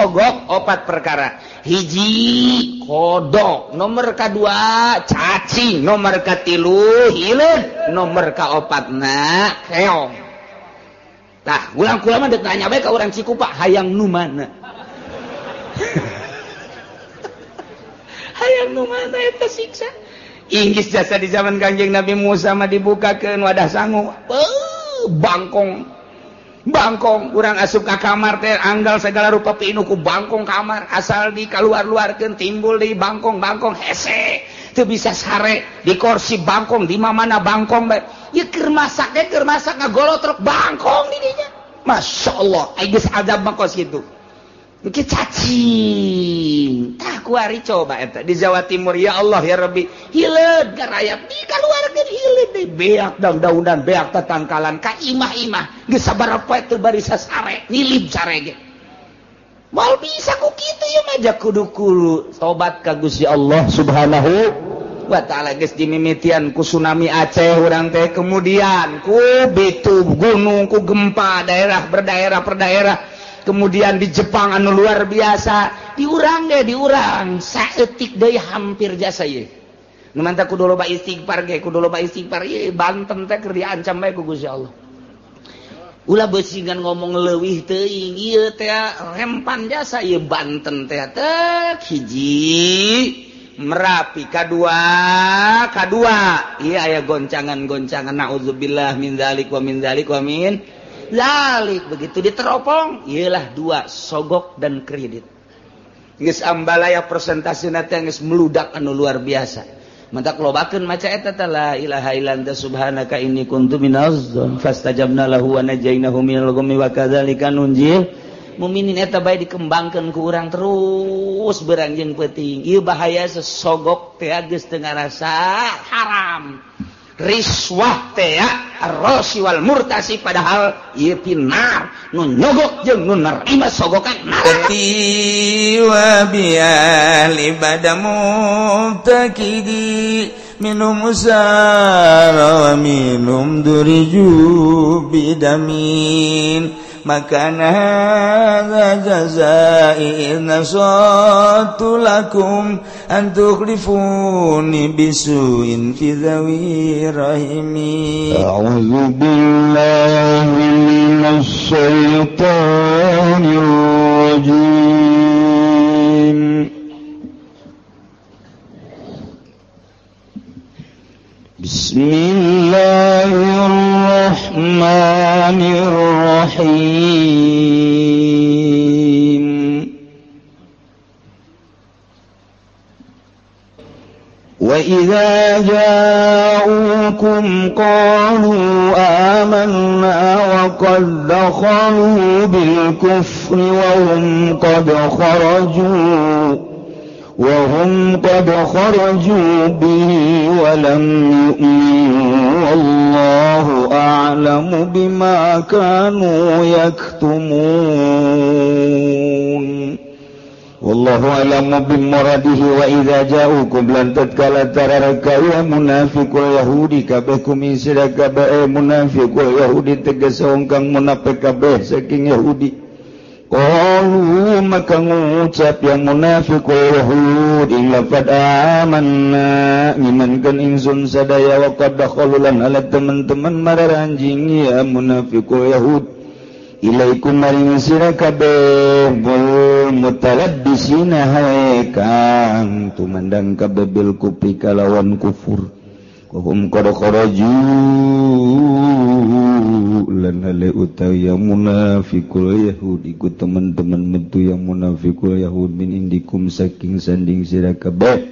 Sogok opat perkara. Hiji kodok, nomor kedua cacing, nomor katilu hileud, nomor kaopatna keong. Tah, ulang kula mah deuk nanya bae ka urang Cikupa, hayang nu mana? Hayang nu mana eta siksa? Inggris jasa di zaman Kanjeng Nabi Musa mah dibukakeun wadah sangu. Bangkong. Bangkong urang asup ka kamar teh anggal segala rupa pinuh ku bangkong kamar, asal di kaluar-luarkeun timbul deui bangkong-bangkong hese teu bisa sare di kursi bangkong di mana bangkong bae ieu keur masak teh keur masak ngagolotrok bangkong di dinya. Masyaallah ai geus azab mah kos kitu. Engke cacing tah kuari coba eta di Jawa Timur ya Allah ya Rabbi hileud garayap di kaluarkeun hileud deui beak daun-daunan beak tatangkalan ka imah-imah geus sabaraha poe teu barisa sare nilib sare ge moal bisa ku kitu ieu mah ja kudu kulu tobat ka Gusti Allah Subhanahu wa taala. Geus dimimitian ku tsunami Aceh urang teh, kemudian ku bitu gunung ku gempa daerah berdaerah per daerah, kemudian di Jepang anu luar biasa, diurang deh diurang saeutik deui hampir jasa ieu. Nu mantap kudu loba istighfar ge, kudu loba istighfar ieu Banten teh keur diancam bae ku Gusti Allah. Ulah beusingan ngomong leuwih teuing ieu teh rempan jasa ieu Banten teh tek hiji Merapi kadua ieu aya goncangan-goncangan naudzubillah min dzalik wa min dzalik wa min zalik. Begitu diteropong iyalah dua sogok dan kredit geus ambalaya persentasena teh geus meludak anu luar biasa. Mantak lobakeun maca eta teh la ilaha illa anta subhanaka inni kuntu minaz zalimin fastajabna lahu wa najainahu minal ghammi wa kadzalika nunjil muminin. Eta bae dikembangkeun ku urang terus berang jeung peuting. Ieu bahaya sesogok teh geus teu ngarasa haram. Riswah teh ar-rasi wal murtasi, padahal ieu pinar nu nyogok jeung nu nerima sogokan wa bi badamu takidi minum usara wa minum duriju bidamin makana hadza jazai nasatu lakum an tukhlifuni bisuin fi dhawi rahimi. A'udzu billahi minasy syaithanir rajim. Bismillahirrahmanirrahim. Wa idza ja'ukum qalu amanna wa qad dakhalu bil kufri wa hum qad kharaju وهم قد خرجوا به ولم يؤمنوا والله أعلم بما كانوا يكتمون. والله أعلم بمراده. وإذا جاءوكم لن تتكلا ترارك يا منافق اليهود kabeh kumisira kabeh munafik Yahudi tegese kang munafik kabeh saking Yahudi. Qalu maka ngucap yang munafiqul yahud ing lafad amanna ngimankeun ingsun sadaya wa qad dakhalu lan ala teman-teman mararanjing ya munafiqul yahud ilaikum maring sira kabeh wal mutalabbisina hae kang tumandang kabeh bil kufri kalawan kufur wahum qad kharaju lan ale utawi yang munafikul yahud iku teman-teman metu yang munafikul yahud min indikum saking sanding sira kabeh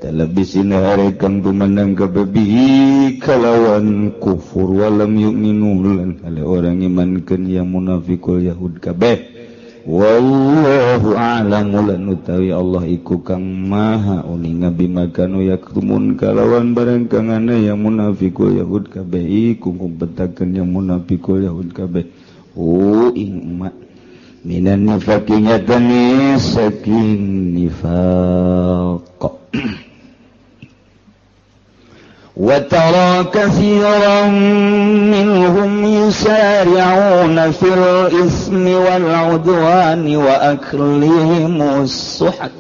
talabisina hare kang tumandang kabeh bihi kalawan kufur walam yu'minu lan ale orang imankeun yang munafikul yahud kabeh. Wallahu a'lamu lan utawi Allah iku kang maha uninga bima kanu yaktumun kalawan barang kang ana yang munafikul yahud kabeh iku ngumpetakeun yang munafikul yahud kabeh. Oh ing emak minan nifaqi nyatane saking nifaq. Wa tara katsiran minhum yusari'una fil ismi wal 'udwani wa aklihimus suhat.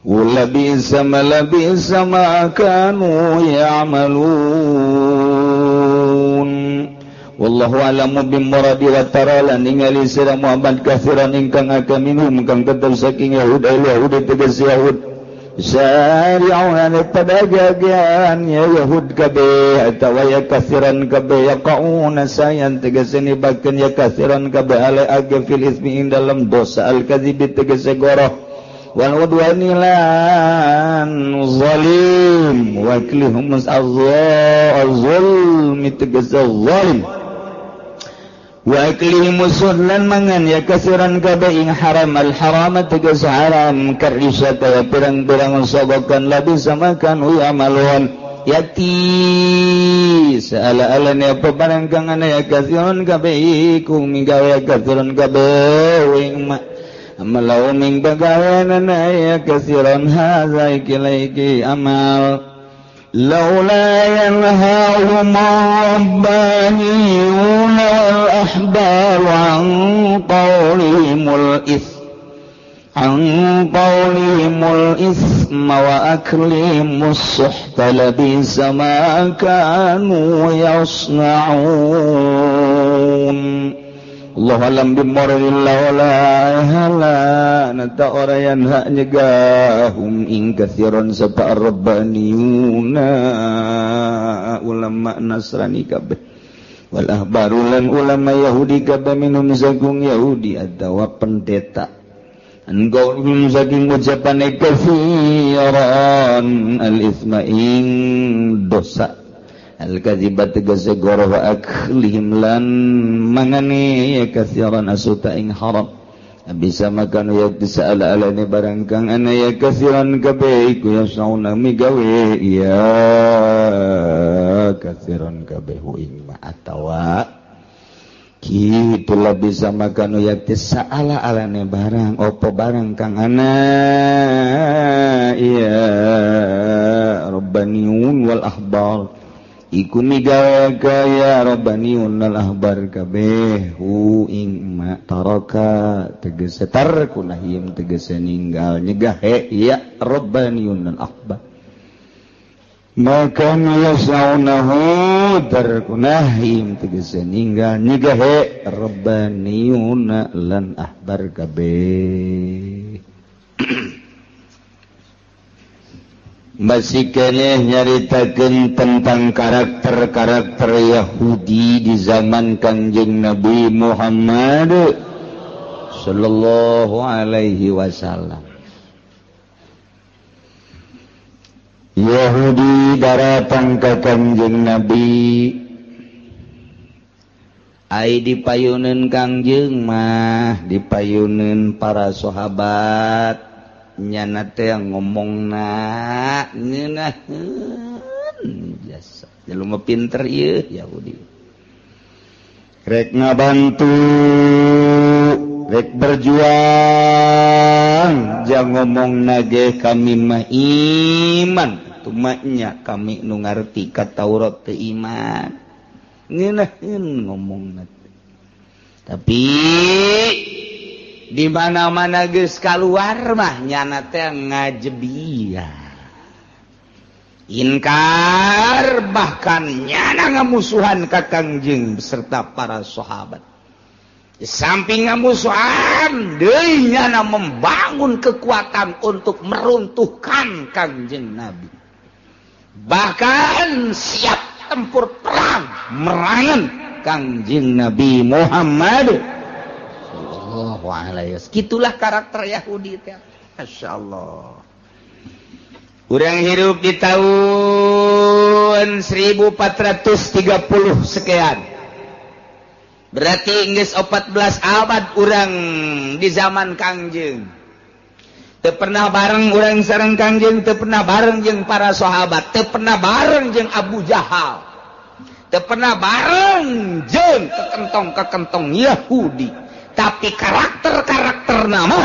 Labisa ma kanu ya'malun. Wallahu a'lamu bimuradi wa tara lan ningali sira Muhammad katsiran ingkang akeh minhum kang tetep saking Yahud Yahud tegas Yahud syari'una padagaan ya Yahud kabeh atawa ya katsiran kabeh yaqauna sayan tegese nibakeun ya katsiran kabeh ale age fil ismi ing dalam dosa al kadzibi tegese goroh wal udwani lan zalim wa aklihum az-zulmi tegese zalim wa aklihim lan mangan ya kasiran kabeh ing haram al haram tegas haram karisa kaya pirang-pirang sogokan labi samakan ya maluan yati saala-alane apa barang kang ana ya kasiran kabeh iku migawe ya kasiran kabeh ing amalau ming bagaweanana ya kasiran hadza iki iki amal لولا ينهاهم الربانيون والأحبار عن قولهم الإثم وأكلهم السحت لبئس ما كانوا يصنعون. Allah alam bimoralillah wala hala nata ora yanha nyegahum ing katsiran sapa rabbaniyuna ulama Nasrani kabeh wal ahbaru lan ulama Yahudi kabeh minum saking Yahudi atawa pendeta engkau minum saking ucapane katsiran al isma ing dosa al-kadzibat tegese goroh wa aklihim lan mangane ya katsiran asuta ing haram bisa makan ya bisa ala-alane barang kang ana ya katsiran kabeh iku ya sauna migawe ya katsiran kabeh ing ma atawa kitu lah bisa makan ya bisa ala-alane barang opo barang kang ana ya rabbaniun wal ahbar iku migawe kaya rabbaniun al ahbar kabeh hu ing ma taraka tegese tarku nahim tegese ninggal nyegah ya rabbaniun al ahbar maka yasaunahu tarku nahim tegese ninggal nyegah rabbaniun lan ahbar kabeh. Masih keneh nyaritakeun tentang karakter-karakter Yahudi di zaman Kangjeng Nabi Muhammad sallallahu alaihi wasallam. Yahudi daratang ka Kangjeng Nabi ai dipayuneun Kangjeng mah dipayuneun para sahabat nyana teh ngomongna ngeunaheun jasa jelema pinter ieu Yahudi rek ngabantu rek berjuang jang ngomongna ge kami mah iman tumanya kami nu ngarti ka Taurat teh iman ngeunaheun ngomongna tapi di mana-mana geus kaluar mah nyana teh ngajebia inkar bahkan nyana ngamusuhan ka Kangjeng beserta para sahabat. Di samping ngamusuhan deui nyana membangun kekuatan untuk meruntuhkan Kangjeng Nabi, bahkan siap tempur perang merangan Kangjeng Nabi Muhammad. Gitulah karakter Yahudi teh. Masya Allah. Urang hirup di tahun 1430 sekian. Berarti geus 14 abad urang di zaman Kangjeng. Teu pernah bareng urang sareng Kangjeng, teu pernah bareng jeung para sahabat, teu pernah bareng jeung Abu Jahal. Teu pernah bareng jeung kekentong-kekentong Yahudi. Tapi karakter-karakter nama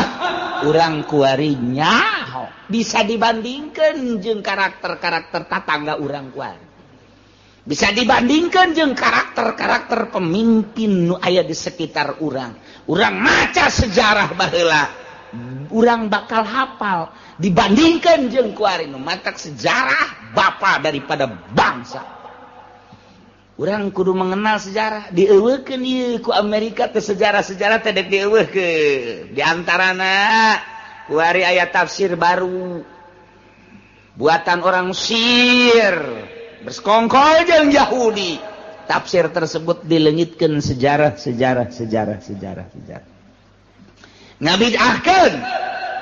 urang kuarinya nyaho bisa dibandingkan jeung karakter-karakter tatangga urang kuari. Bisa dibandingkan jeung karakter-karakter pemimpin nu aya di sekitar urang. Urang maca sejarah baheula, urang bakal hafal dibandingkan jeung kuari nu matak sejarah bapa daripada bangsa. Urang kudu mengenal sejarah, dieuweuhkeun ieu ku Amerika teh sejarah-sejarah teh dek dieuweuhkeun. Di antarana kuari aya tafsir baru buatan orang Mesir bersekongkol jeung Yahudi. Tafsir tersebut dileungitkeun sejarah sejarah sejarah sejarah sejarah. Ngabidahkeun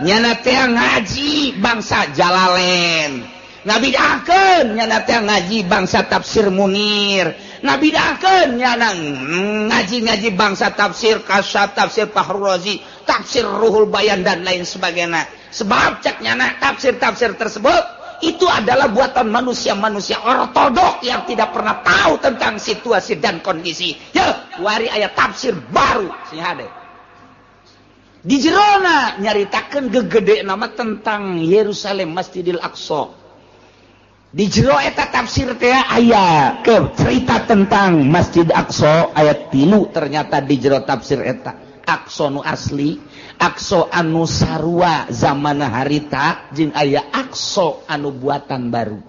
nyana teh ngaji bangsa Jalalain. Ngabidahkeun nyana teh ngaji bangsa tafsir Munir. Ngabidahkeun nyana ngaji-ngaji bangsa tafsir Kasyaf, tafsir Fahrul Razi, tafsir Ruhul Bayan dan lain sebagainya. Sebab cek nyana tafsir-tafsir tersebut itu adalah buatan manusia-manusia ortodok yang tidak pernah tahu tentang situasi dan kondisi. Ya, wari aya tafsir baru sing hade. Di jerona nyaritakeun gegede nama tentang Yerusalem Masjidil Aqsa. Di jero eta tafsir teh aya ke cerita tentang Masjid Aqsa ayat 3 ternyata di jero tafsir eta Aqsa nu asli, Aqsa anu sarua zaman harita jeung aya Aqsa anu buatan baru.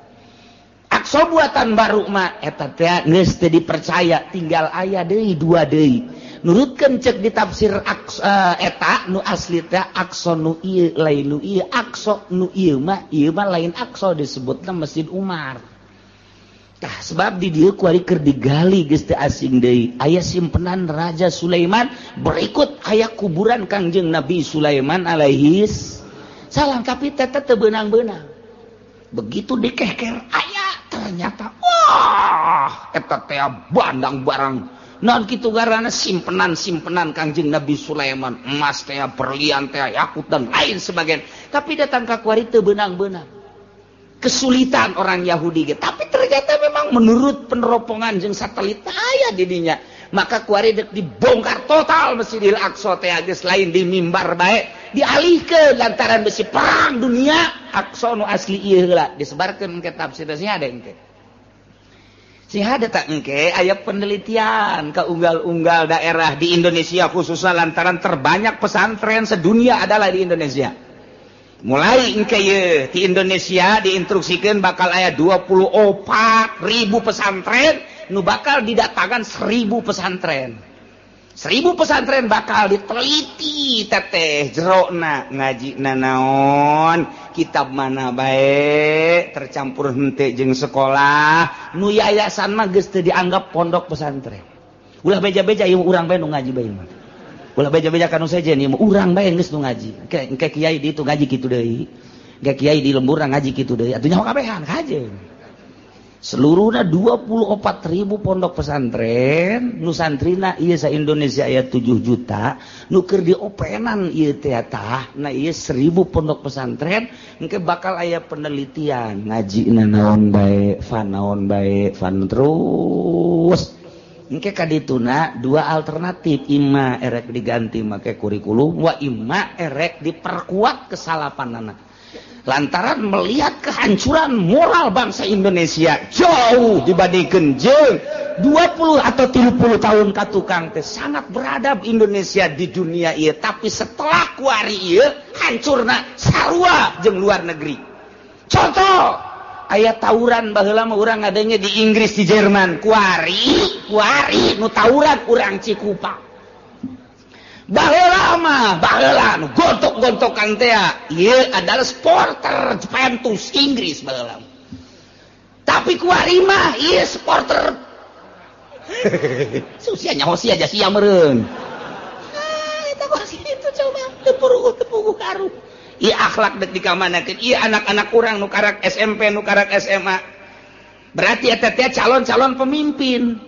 Aqsa buatan baru mah eta teh geus teu dipercaya tinggal aya deui dua deui. Nurutkeun cek di tafsir Aqsa eta nu asli teh Aqsa nu ieu lain nu ieu, Aqsa nu ieu mah lain Aqsa disebutna Masjid Umar. Tah sebab di dieu kuari keur digali geus teu asing deui. Aya simpenan Raja Sulaiman, berikut aya kuburan Kangjeng Nabi Sulaiman alaihis salam, tapi teh teu beunang-beunang. Begitu dikeker aya ternyata wah eta teh bandang barang. Non kitu garana simpenan-simpenan Kangjeng Nabi Sulaiman, emas teh, berlian teh, yakut dan lain sebagainya. Tapi datang ka kuari teu beunang-beunang. Kesulitan orang Yahudi ge. Tapi ternyata memang menurut peneropongan jeung satelit aya di dinya. Maka kuari dek dibongkar total Masjidil Aqsa teh geus lain di mimbar bae, dialihkeun lantaran besi perang dunia. Aqsa nu asli ieu heula disebarkeun ke tafsir sih ada engke. Sing ada tak engke aya penelitian ke unggal-unggal daerah di Indonesia khususnya lantaran terbanyak pesantren sedunia adalah di Indonesia. Mulai engke ye di Indonesia diinstruksikan bakal aya 24.000 pesantren nu bakal didatangkan 1.000 pesantren. 1.000 pesantren bakal diteliti teteh jerona ngaji nanaon kitab mana bae tercampur henteu jeung sekolah nu yayasan mah geus teu dianggap pondok pesantren. Ulah beja-beja ieu urang bae nu ngaji bae mah. Ulah beja-beja ka nu sejen ieu urang bae geus nu ngaji. Engke kiai di itu ngaji kitu deui. Engke kiai di lembur ngaji kitu deui. Atuh nyaho kabehan kajeun. Seluruhna 24.000 pondok pesantren nu santrina ieu sa Indonesia aya 7 juta nu keur diopenan ieu teh tah na ieu 1.000 pondok pesantren engke bakal aya penelitian ngajina naon bae fan naon bae fan terus engke kadituna dua alternatif imma erek diganti make kurikulum wa imma erek diperkuat kesalapanana. Lantaran melihat kehancuran moral bangsa Indonesia jauh dibandingkan jeung 20 atau 30 tahun ka tukang teh sangat beradab Indonesia di dunia ieu, tapi setelah kuari ieu hancurna sarua jeung luar negeri. Contoh aya tawuran baheula mah urang ngadenge di Inggris di Jerman, kuari kuari nu tawuran urang Cikupa. Baheula mah baheula nu gontok-gontokan teh ieu adalah supporter Juventus Inggris baheula. Tapi kuari mah ieu supporter susia nyaho sia aja sia meureun. Ah eta kok kitu coba teu puruh teu puguh karuh. Ieu akhlak dek dikamanakeun ieu anak-anak urang nu karak SMP nu karak SMA. Berarti eta teh calon-calon pemimpin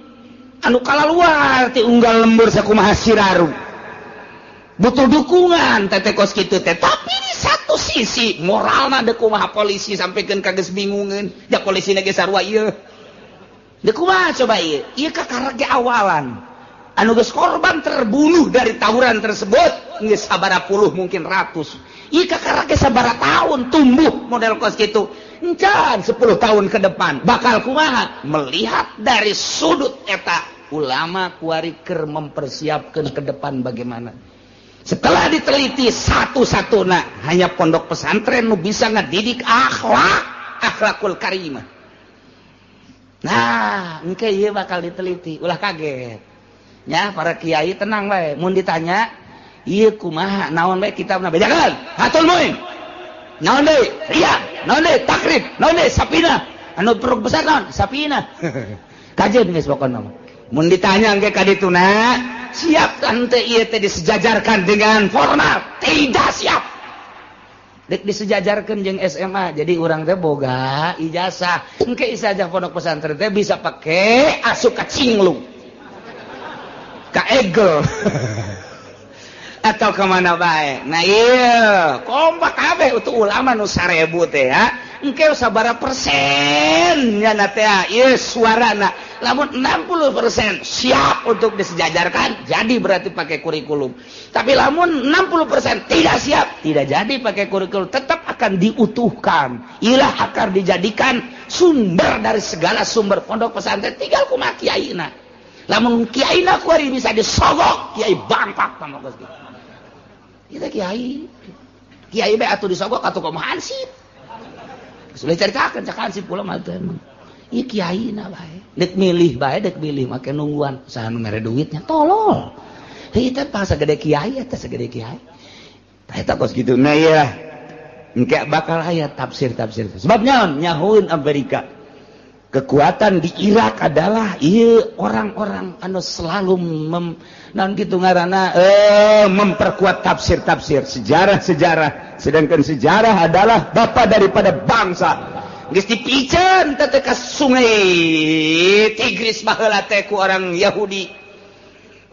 anu kalaluar ti unggal lembur sakumaha siraru. Butuh dukungan teteh kos kitu teh, tapi di satu sisi moralna deuk kumaha polisi sampikeun ka geus bingungeun da polisina ge sarua ieu deuk kumaha coba ieu ieu kakara ge awalan anu geus korban terbunuh dari tawuran tersebut geus sabaraha puluh mungkin ratus. Ieu kakarake sabaraha tahun tumbuh model kos kitu. Encan 10 tahun ke depan bakal kumaha? Melihat dari sudut eta ulama kuari keur mempersiapkan ke depan bagaimana. Setelah diteliti satu-satuna hanya pondok pesantren nu bisa ngedidik akhlak, akhlakul karimah. Nah, engke ieu bakal diteliti, ulah kaget. Ya, para kiai tenang bae, mun ditanya ieu kumaha naon bae kitabna bejakeun. Hatul Muin. Naon deui? Riyad, naon deui? Takrib, naon deui? Sapina. Anu peruk besar naon? Sapina. Kajeun geus pokona mah. Mun ditanya engke ka dituna, siap tante ieu teh disejajarkan dengan formal? Tidak siap. Dek disejajarkan jeung SMA, jadi urang teh boga ijazah. Engke ijazah pondok pesantren teh bisa pake asup ka Cinglung, ka Egel. Atau kemana bae. Nah iya, kompak kabeh untuk ulama nu 1000 teh ya. Engke sabaraha persen nya na teh ieu suarana. Lamun 60% siap untuk disejajarkan, jadi berarti pakai kurikulum. Tapi lamun 60% tidak siap, tidak jadi pakai kurikulum, tetap akan diutuhkan. Ilah akan dijadikan sumber dari segala sumber pondok pesantren tinggal kumaha kiaina. Lamun kiaina kuari bisa disogok, kiai bangpak sama geus kitu. Kita kiai, kiai bae atuh disogok atuh kumaha hansip. Sudah caritakeun cak hansip pula mah teh emang. Ieu kiai na bae. Dek milih bae, dek milih make nungguan saha nu mere duitnya tolol. Heuh teh pas sagede kiai eta sagede kiai. Tah eta kos kitu. Nah ieu engke bakal aya tafsir-tafsir. Sebab nyaon nyahueun Amerika. Kekuatan di Irak adalah ieu orang-orang anu selalu naon kitu ngaranna memperkuat tafsir-tafsir sejarah-sejarah, sedangkan sejarah adalah bapa daripada bangsa. Geus dipiceun teh ka sungai Tigris baheula teh ku orang Yahudi.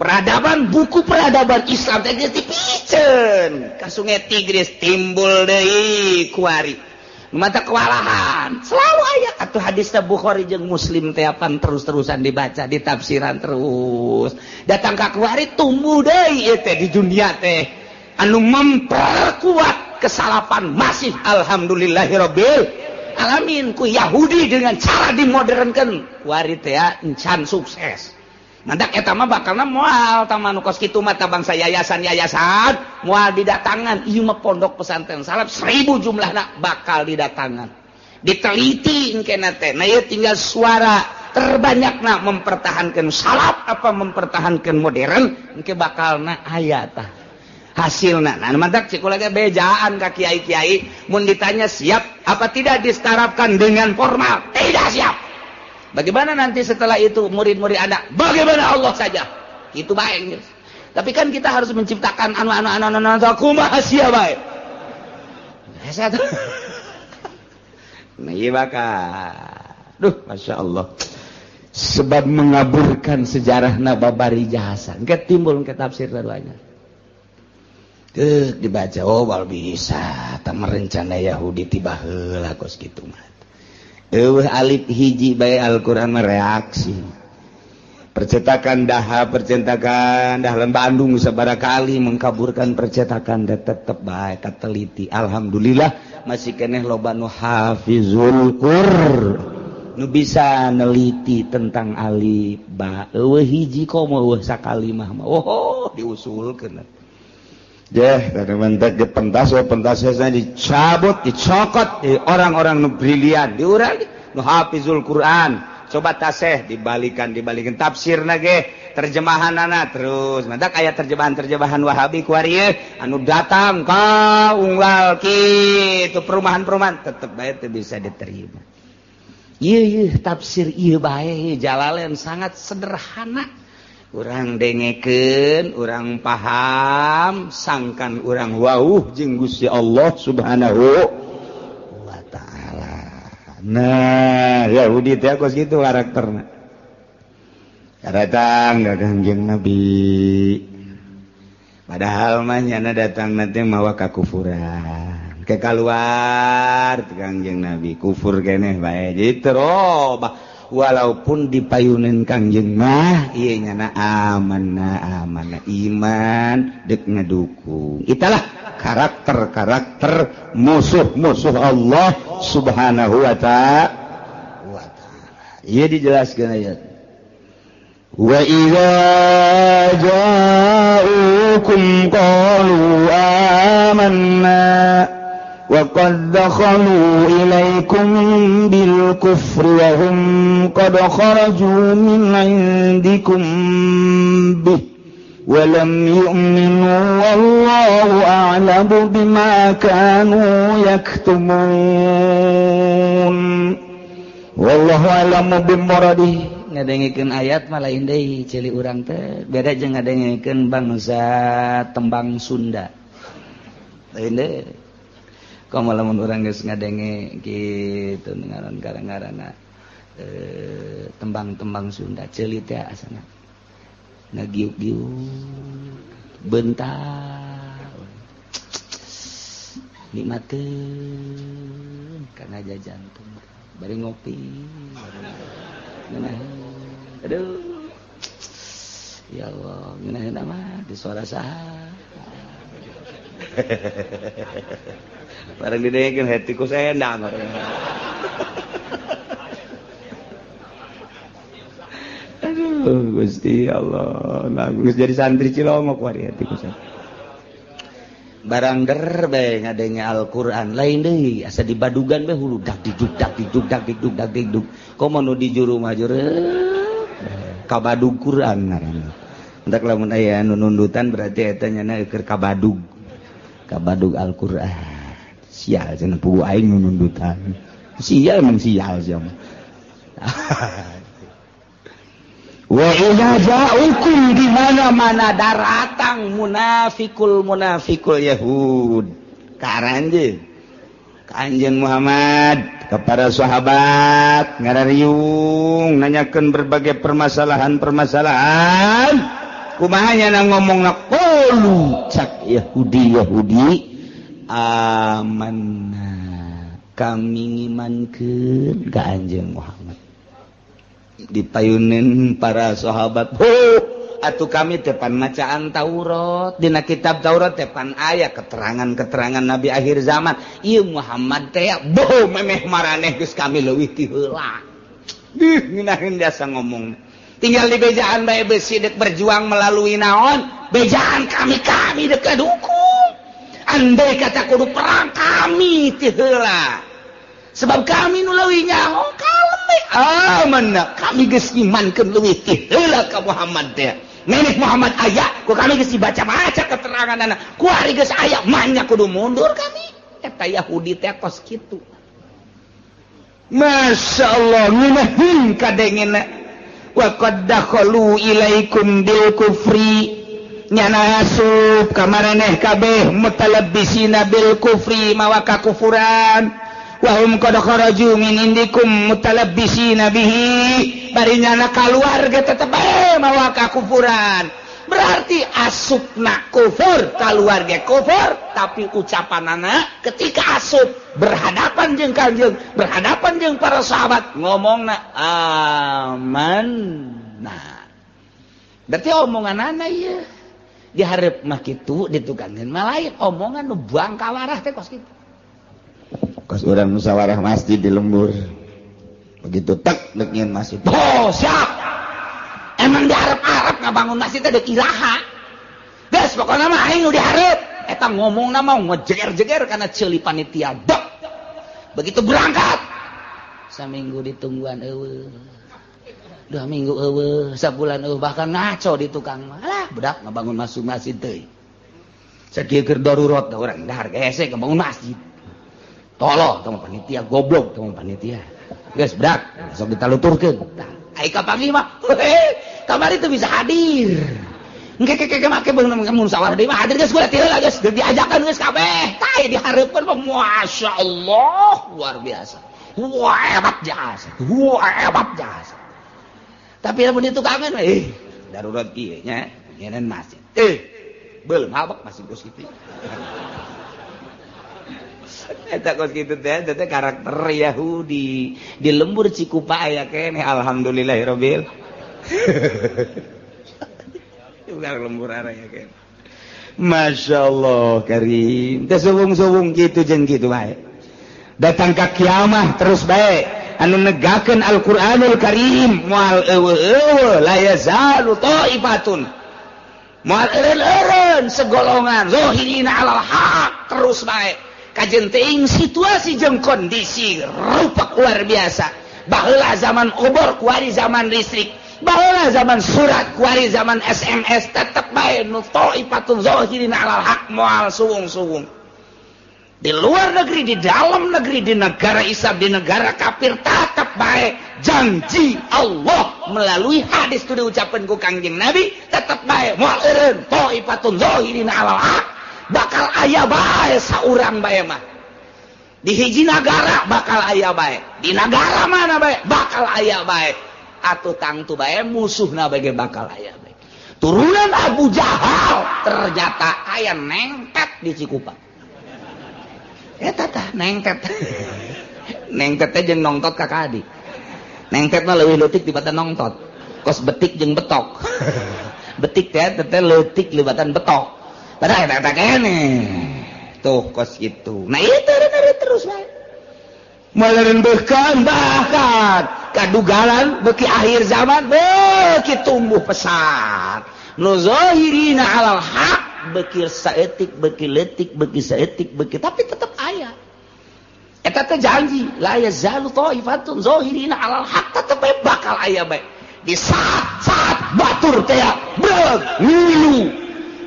Peradaban buku peradaban Islam teh geus dipiceun ka sungai Tigris timbul deui kuari. Mata kewalahan selalu aya atuh hadis Bukhari jeung Muslim teh apan terus-terusan dibaca ditafsiran terus datang ka kuari tumbuh deui ieu teh di dunia teh anu memperkuat kesalapan masih alhamdulillahirabbil alamin ku Yahudi dengan cara dimodernkeun kuari teh encan sukses. Mantak eta mah bakalna moal tah nu kos kitu mah bangsa yayasan-yayasan moal didatangan ieu mah pondok pesantren salaf 1000 jumlahna bakal didatangan. Diteliti engkena teh. Nah ieu tinggal suara terbanyakna mempertahankan salaf apa mempertahankan modern engke bakalna aya tah hasilna. Nah mantak cik kula ge bejaan ka kiai-kiai mun ditanya siap apa tidak disetarapkan dengan formal? Tidak siap. Bagaimana nanti setelah itu murid-murid Anda? Bagaimana Allah saja? Itu baik. Tapi kan kita harus menciptakan anu-anu kumaha sia bae. Nah, ieu bakal. Duh, Masya Allah. Sebab mengaburkan sejarahna babari jasa. Engke timbul engke tafsir saduanya. Teu dibaca oh bal bisa tah merencana Yahudi tiba heula kos kitu mah. Eueuh alif hiji bae Al-Qur'an mereaksi. Percetakan daha, percetakan dah Bandung sabaraha kali mengkaburkan percetakan da tetep bae kateliti. Alhamdulillah masih keneh loba nu hafizul Qur'an. Nu bisa neliti tentang alif ba. Eueuh hiji komo eueuh sakalimah mah. Oh, diusulkeun. Deh, kadang-kadang di pentas, pentasnya dicabut, dicokot di orang-orang nu brilian, diurang nu hafizul Quran. Coba taseh dibalikan, dibalikan tafsirna ge, terjemahanana terus. Mantak aya terjemahan-terjemahan Wahabi kuari anu datang ka unggal kitu perumahan-perumahan tetep bae teu bisa diterima. Ieu ieu tafsir ieu bae Jalalain sangat sederhana. Urang dengekeun, urang paham, sangkan urang wauh jeung Gusti Allah Subhanahu wa taala. Nah, Yahudi teh kos kitu karakterna. Datang ka Kangjeng Nabi. Padahal mah nyana datang nanti mawa kakufuran. Ke kaluar Kangjeng Nabi kufur keneh bae. Jadi terobah. Walaupun dipayunin Kangjeng mah ieu nyana amanah amanah iman dek ngedukung. Italah karakter-karakter musuh-musuh Allah Subhanahu wa ta'ala. Ieu dijelaskeun ayat. Wa idza ja'ukum qalu amanna wa qad dakhalu ilaikum bil kufri wa hum qad kharaju min 'indikum bih wa lam yu'minu wallahu a'lamu bima kanu yaktumun. Wallahu a'lamu bimuradihi. Ngadengikeun ayat mah lain deui ceuli urang teh beda jeung ngadengikeun bangsa tembang Sunda. Lain deui. Komo lamun urang geus ngadenge kitu ngaran gara-garana tembang-tembang Sunda ceuli teh asana ngagiuk-giuk bentar nikmateun kana jantung bari ngopi ngeunaheun aduh ya Allah ngeunaheun mah di suara saha bareng didengekeun hati ku sendang. Aduh Gusti Allah, nah geus jadi santri Cilongok wari hati ku sendang. Barang der bae ngadenge Al-Qur'an lain deui asa dibadugan bae hulu dak dijuk dak dijuk dak dijuk dak dijuk. Komo nu di juru mah juru kabadug Qur'an ngaranna. Entak lamun aya nu nundutan berarti eta nyana keur kabadug. Kabadug Al-Qur'an. Sial cenah pugu aing nu nundutan. Sial emang sial sia mah. Wa idza ja'ukum di mana-mana daratang munafikul munafikul Yahud ka aranjeun ka Anjeun Muhammad kepada sahabat ngarariung nanyakeun berbagai permasalahan-permasalahan kumaha nya ngomongna qulu cak Yahudi Yahudi amanna kami ngimankeun ka Anjeun Muhammad. Dipayunin para sahabat, atuh kami depan macaan Taurat, dina kitab Taurat depan aya keterangan-keterangan nabi akhir zaman. Ieu Muhammad teh boh memeh maraneh geus kami leuwih ti heula. Dih ngeunaheun biasa ngomong. Tinggal di bejaan bae besi dek berjuang melalui naon? Bejaan kami kami dek dukung. Andai kata kudu perang kami ti heula. Sebab kami nu leuwih nyaho amanna kami geus imankeun leuwih ti heula ka Muhammad teh. Nenek Muhammad aya ku kami geus dibaca-baca keteranganna. Ku ari geus aya manya kudu mundur kami. Eta Yahudi teh kos kitu. Masya Allah ngeunaheun kadengena. Wa qad dakhalu ilaikum bil kufri nyana asup ka maraneh kabeh mutalabbisina bil kufri mawa kakufuran. Wahum qad kharaju min indikum mutalabbisina bihi bari nyana kaluarga tetep bae mawa kakufuran. Berarti asupna kufur kaluarga kufur tapi ucapanana ketika asup berhadapan jeung Kanjeng berhadapan jeung para sahabat ngomongna amanna. Berarti omonganana ieu dihareup mah kitu ditukangeun mah lain omongan nu bangkawarah teh kos kitu. Kos urang musyawarah masjid di lembur. Begitu tek dek nyeun masjid. Oh, siap. Emang diharap-harap ngabangun masjid teh dek iraha. Geus pokona mah aing nu dihareup. Eta ngomongna mah ngejeger-jeger kana ceuli panitia. Dek. Begitu berangkat. Saminggu ditungguan eueuh. 2 minggu eueuh, sabulan eueuh bahkan ngaco di tukang mah. Alah, bedak ngabangun masuk masjid teuing. Sakieu keur darurat da urang dahar hese ngabangun masjid. Tolong tong panitia goblok tong panitia. Geus bedak, sok ditaluturkeun. Tah, ai kapanggih mah. Kamari teu bisa hadir. Engke ke make beunang musyawarah deui mah hadir geus kula ti heula geus diajakan geus kabeh. Tah dihareupeun mah masyaallah luar biasa. Wah hebat jasa. Wah hebat jasa. Tapi lamun ditukangan darurat kieu nya nyeun masjid. Belum habak masih geus kitu. Eta kos kitu teh teh karakter Yahudi di lembur Cikupa aya keneh alhamdulillahirabbil. Bukan lembur aya keneh. Masya Allah karim. Teh suwung-suwung kitu jeung kitu bae. Datang ka kiamah terus bae anu negakeun Al-Qur'anul Karim moal eueuh la yazalu taifatun. Moal eureun-eureun segolongan zahirina alal haq terus bae. Kajen teuing situasi jeung kondisi rupak luar biasa. Baheula zaman obor kuari zaman listrik, baheula zaman surat kuari zaman SMS, tetep bae nu taifatun zahirina alal haq moal suwung-suwung. Di luar negeri, di dalam negeri, di negara Islam, di negara kafir tetep bae janji Allah melalui hadis itu diucapkan ku Kangjeng Nabi tetep bae moal eureun taifatun zahirina alal haq. Bakal aya bae saurang bae mah. Di hiji nagara bakal aya bae. Di nagara mana bae bakal aya bae. Atuh tangtu bae musuhna bae bakal aya bae. Turunan Abu Jahal ternyata aya nengtet di Cikupa. Eta tah nengtet. Nengtet teh jeung nongtot ka kadi. Nengtet mah leuwih leutik dibatan nongtot. Kos betik jeung betok. Betik teh teh leutik libatan betok. Padahal eta kene. Tuh kos gitu. Nah itu terus bae. Meureun beukeun bahkan kadugalan beuki akhir zaman beuki tumbuh pesat. Nu zahirina alal haq beuki saeutik beuki leutik beuki saeutik beuki tapi tetep aya. Eta teh janji la yazalu taifatun zahirina alal haq tetep bae bakal aya bae. Di saat-saat batur teh beug ngilu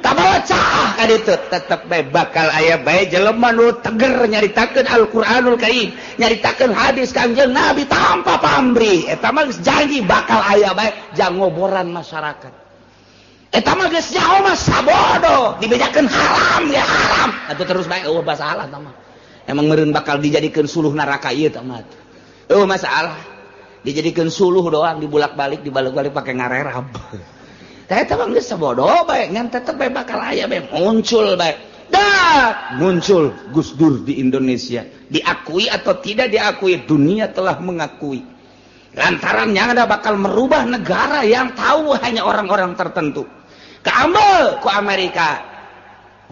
kabawa caah ka ditu tetep bae bakal aya bae jelema nu teger nyaritakeun Al-Qur'anul Karim, nyaritakeun hadis Kangjeng Nabi tanpa pamrih. Eta mah geus janji bakal aya bae jang ngoboran masyarakat. Eta mah geus nyaho mah sabodo, dibejakeun haram ya haram. Atuh terus bae eueuh masalah eta mah. Emang meureun bakal dijadikeun suluh neraka ieu tah mah. Eueuh masalah. Dijadikeun suluh doang dibulak-balik dibalik-balik pake ngarerab. Eta mah geus sabodo bae ngan tetep bae bakal aya bae muncul bae. Dah muncul Gus Dur di Indonesia. Diakui atau tidak diakui dunia telah mengakui. Lantaran yang ada bakal merubah negara yang tahu hanya orang-orang tertentu. Kaambe ku Amerika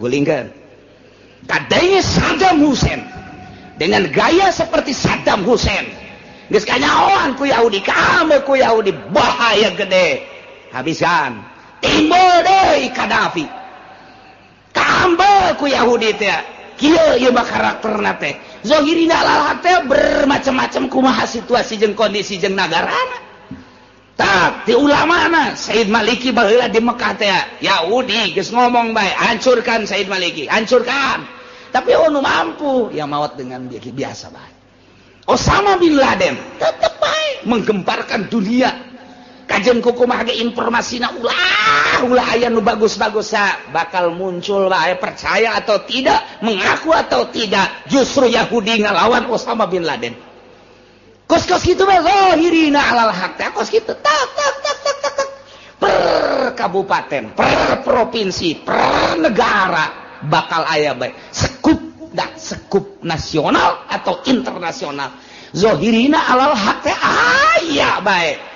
gulingkeun. Kadenge Saddam Hussein dengan gaya seperti Saddam Hussein. Geus kanyahoan ku Yahudi, kaambe ku Yahudi bahaya gede. Habisan. Timbul deui Kadafi. Kaambe ku Yahudi teh. Kieu ieu mah karakterna teh. Zahirina alal haq teh bermacam-macam kumaha situasi jeung kondisi jeung nagarana. Tak di ulamana Said Maliki baheula di Mekah teh. Yahudi geus ngomong bae, hancurkan Said Maliki, hancurkan. Tapi onu mampu, ya maot dengan biasa bae. Osama bin Laden tetep bae menggemparkan dunia. Kajen kumaha ge informasina ulah ulah aya nu bagus-bagus bakal muncul bae percaya atau tidak, mengaku atau tidak, justru Yahudi ngalawan Osama bin Laden. Kos-kos kitu bae zahirina alal haq teh kos kitu tak tak tak tak tak tak. Per kabupaten, per provinsi, per negara bakal aya bae. Sekup dah sekup nasional atau internasional. Zahirina alal haq teh aya bae.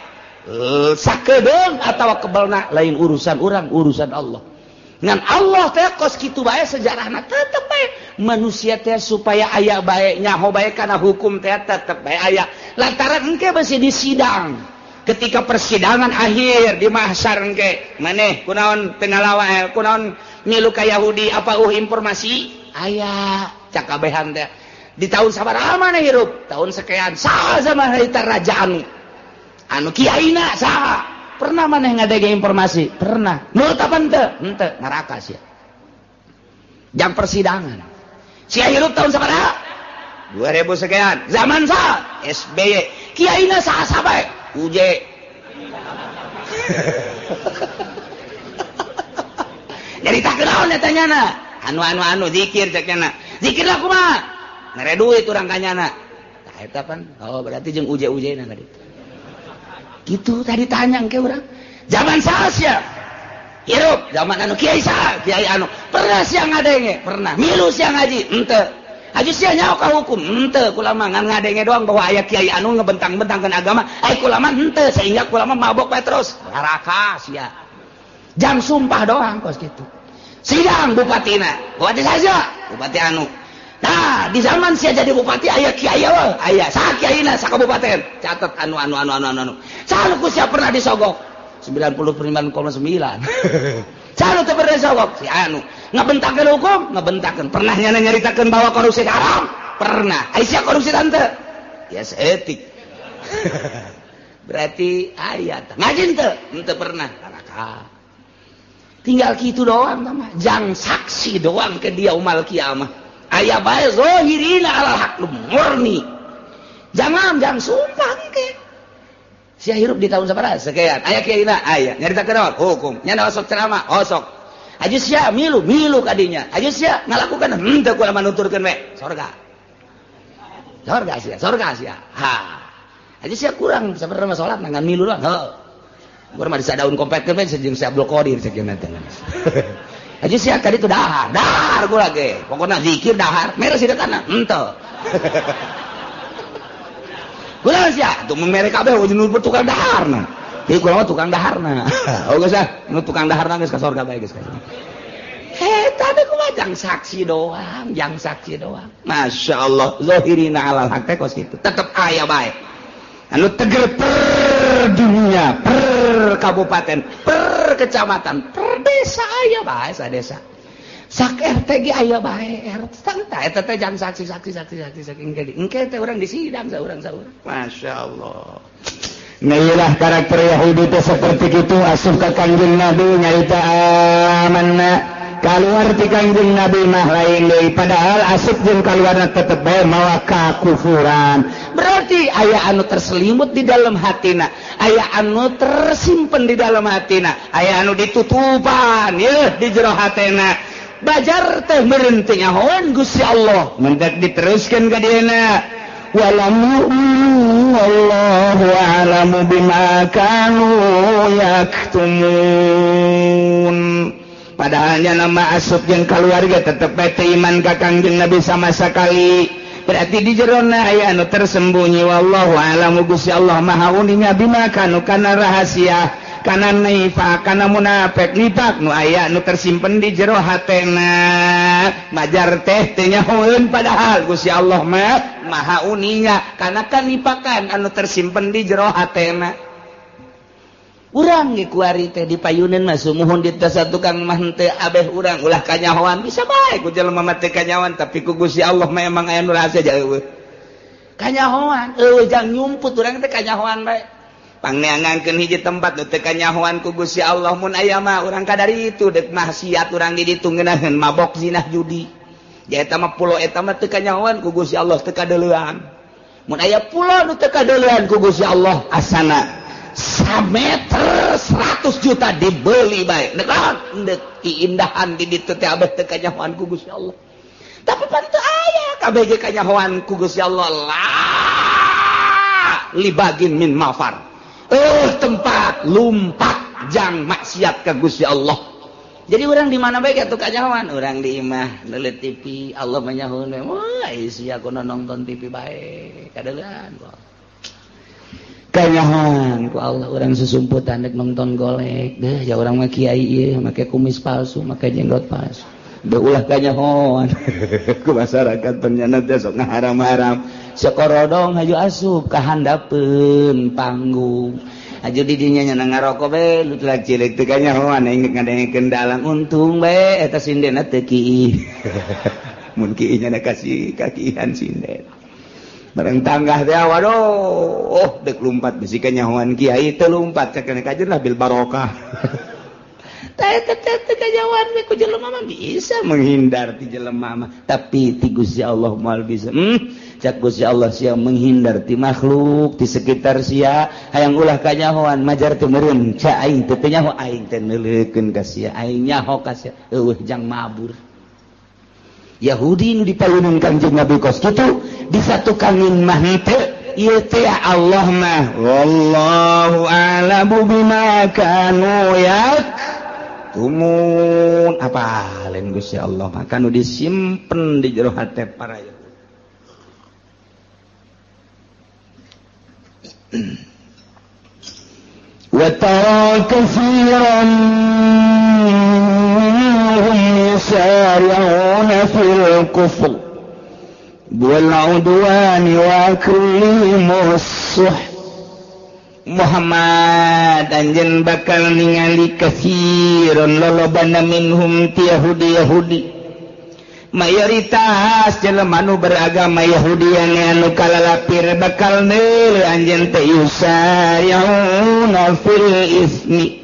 Sakedeung atawa kebelna lain urusan urang, urusan Allah. Ngan Allah teh kos kitu bae sejarahna tetep bae manusia teh supaya aya bae nyaho bae kana hukum teh tetep bae aya. Lantaran engke besi di sidang. Ketika persidangan akhir di mahsyar engke maneh kunaon teu ngalawa kunaon milu ka Yahudi apa informasi aya cakabehan teh. Di tahun sabaraha maneh hirup? Tahun sekian saha zaman harita raja anu. Anu kiaina saha? Pernah maneh ngadege informasi? Pernah. Nurut apa henteu? Henteu, neraka sia. Jam persidangan. Sia hirup tahun sabaraha? 2000 sekian. Zaman saha? SBY. Kiaina saha sabae? UJ. Jadi tak kenaon eta nyana. Anu zikir cek nyana. Zikir lah kumaha? Mere duit urang ka nyana. Tah eta pan. Oh, berarti jeung UJ-UJ na tadi. Gitu tadi tanya ke orang. Zaman saha sia? Hirup zaman anu kiai saha? Kiai anu. Pernah sia ngadenge? Pernah. Milu sia ngaji? Henteu. Aju sia nyaho ka hukum henteu kula mah ngan ngadenge doang bahwa aya kiai anu ngebentang-bentangkeun agama ai kula mah henteu sehingga kula mah mabok bae terus neraka sia jang sumpah doang kos kitu sidang bupatina bupati saja bupati anu. Nah, di zaman sia jadi bupati aya kiai we, aya saha kiaina sakabupaten. Catat anu anu anu anu anu. Saha ku sia pernah disogok? 99,9. Saha teu pernah disogok? Si anu. Ngabentakeun hukum, ngabentakeun. Pernah nyana nyaritakeun bahwa korupsi haram? Pernah. Ai sia korupsi tante? Ya seetik. Berarti aya tah. Ngaji teu? Henteu pernah. Neraka. Tinggal kitu doang mah. Jang saksi doang ke dia umal kiamah. Aya bae zahirina alal haq murni. Jangan jang sumpah engke. Sia hirup di tahun sabaraha sekian. Aya kiaina aya nyaritakeun naon hukum. Nya osok ceramah osok. Aju sia milu milu kadinya. Aju sia ngalakukan henteu kula manuturkeun we. Sorga. Sorga sia, sorga sia. Ha. Aju sia kurang sabarana mah salat ngan milu doang. Heuh. Urang mah disadaun kompetkeun we jeung si Abdul Qadir sakieu teh. Aja sia tadi itu dahar, dahar gua lagi. Pokoknya zikir dahar, mere sih tanah, henteu. Gua sia, tuh mere kabeh nu tukang daharna. Ieu kula mah tukang daharna. Oh geus ah, nu tukang daharna geus ka sorga bae geus. Eta teh kumaha jang saksi doang, jang saksi doang. Masya Allah, zahirina alal haq teh kos kitu. Tetep aya bae. Anu teger per dunia, per kabupaten, per kecamatan, per desa aya bae sadesa. Sak RT ge aya bae RT. Tah eta teh jang saksi saksi saksi saksi saksi engke engke teh urang disidang saurang saurang. Masya Allah. Nah iyalah karakter Yahudi teh seperti itu asup ka Kangjeng Nabi nyaita amanna. Kaluar ti Kangjeng Nabi mah lain deui padahal asup jeung kaluarna tetep bae mawa kakufuran. Berarti aya anu terselimut di dalam hatina, aya anu tersimpen di dalam hatina, aya anu ditutupan yeuh di jero hatena. Bajar teh meureun teu nyahoan Gusti Allah, mendak diteruskeun ka dieuna. Walam yu'minu wallahu a'lamu bima kanu yaktumun. Padahalnya nama asup jeung keluarga tetep bae teu iman ka Kangjeng Nabi sama sekali. Berarti di jerona aya anu tersembunyi wallahu a'lamu Gusti Allah maha uninga bima kanu kana rahasia kana nifaq kana munafik nifaq nu aya nu tersimpen di jero hatena. Majar teh teu nyahoeun padahal Gusti Allah mah maha uninga kana kanipakan anu tersimpen di jero hatena. Urang ge kuari teh dipayuneun mah sumuhun di teh tukang mah henteu abeh urang ulah kanyahoan bisa bae ku jelema mah teu kanyahoan tapi ku Gusti Allah mah emang aya nu rahasia jauh. Kanyahoan eueuh jang nyumput urang teh kanyahoan bae. Pangneangankeun hiji tempat nu teu kanyahoan ku Gusti Allah mun aya mah urang kadari itu deuk maksiat urang di ditu ngeunaheun mabok zinah judi. Ja eta mah pulo eta mah teu kanyahoan ku Gusti Allah teu kadeulean. Mun aya pulo nu teu kadeulean ku Gusti Allah asana sameter 100 juta dibeli bae. Nek naon? Keindahan di ditu teh abeh teu kanyahoan ku Gusti Allah. Tapi pan teu aya kabeh ge kanyahoan ku Gusti Allah la libagin min mafar. Tempat lumpat jang maksiat ka Gusti Allah. Jadi urang di mana bae atuh kanyahoan? Urang di imah neuleut TV, Allah manyahoeun we. Wah, sia kuno nonton TV bae. Kadeulean kanyahoan ku Allah urang susumputan dek nonton golek deh ya urang mah kiai ieu make kumis palsu make jenggot palsu deh ulah kanyahoan ku masyarakat penyana teh sok ngaharam-haram sakorodong haju asup ka handapeun panggung haju di dinya nya ngarokok bae lutlak cilik teu kanyahoan aing ngadengekeun dalang untung bae eta sindena teu kiih mun kiih nya kasih kakihan sinden bareng tanggah teh waduh oh dek lumpat bisi kanyahoan kiai teu lumpat cek kajen lah bil barokah teh teh teh kanyahoan we ku jelema mah bisa menghindar ti jelema mah tapi ti Gusti Allah moal bisa. Cak Gusti Allah sia menghindar ti makhluk ti sekitar sia hayang ulah kanyahoan majar teu meureun ca aing teu nyaho aing teh neuleukeun ka sia aing nyaho ka sia eueuh jang mabur. Yahudi nu dipayunan Kangjeng Nabi kos kitu disatukanin mah henteu ieu teh Allah mah wallahu a'lamu bima kanu yaktumun. Apa lain Gusti Allah mah kanu disimpen di jero hate para Yahudi. Wa tara katsiran minhum yusari'una fil kufr wal 'udwani wa aklihim as-suh. Muhammad anjeun bakal ningali katsiran lolobana minhum ti Yahudi Yahudi mayoritas jelema nu beragama Yahudi anu kalalapir bakal neuleuh anjeun teh yusari'una fil ismi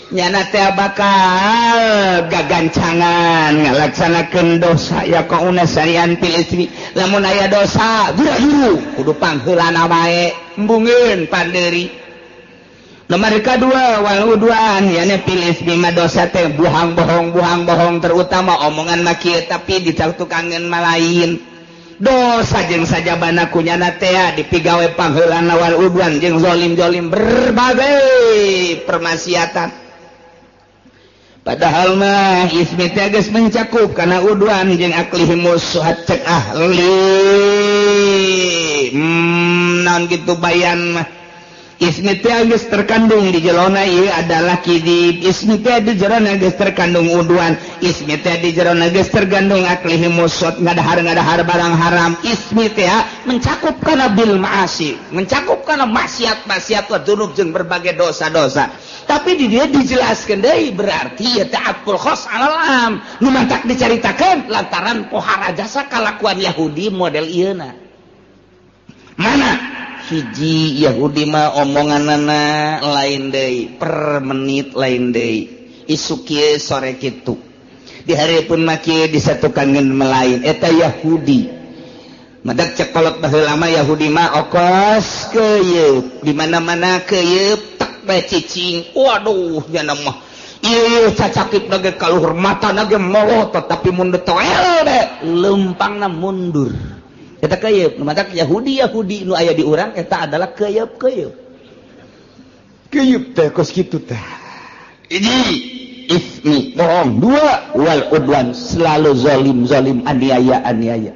nyana teh bakal gagancangan ngalaksanakeun dosa yaqauna sari'an fil ismi lamun aya dosa gura-guru kudu pangheulana bae embungeun pandeuri. Nomor kedua wal udwan yana fil ismi mah dosa teh buhang bohong terutama omongan mah kieu tapi ditukangeun mah lain dosa jeung sajabana kunyana teh dipigawe pangheulana wal udwan jeung zalim-zalim berbagai permaksiatan. Padahal mah ismi teh geus mencakup kana udwan jeung aklihimus suhat cek ahli naon kitu bayan mah ismi teh geus terkandung di jerona ieu adalah kidib ismi teh di jerona geus terkandung udwan ismi teh di jerona geus terkandung aklihimus suhat ngadahar-ngadahar barang haram ismi teh mencakup kana bil ma'asi mencakup kana maksiat-maksiat wa dzunub jeung berbagai dosa-dosa. Tapi di dia dijelaskan deui berarti ya ta'aqqul khas alal am nu mantak dicaritakeun lantaran pohara jasa kalakuan Yahudi model ieuna. Mana hiji Yahudi mah omonganana lain deui per menit lain deui isuk kieu sore kitu di hareupeun mah kieu disatukankeun melain eta Yahudi. Madak cek kolot baheula mah Yahudi mah okos keuyeup di mana-mana keuyeup cicing waduh nyana mah ieu cacakip nage kaluhur matana ge molotot tapi mun ditoel de leumpangna mundur eta keuyeup nu matak Yahudi Yahudi nu aya di urang eta adalah keuyeup keuyeup keuyeup teh kos kitu teh hiji ismi bohong dua wal udwan selalu zalim zalim aniaya aniaya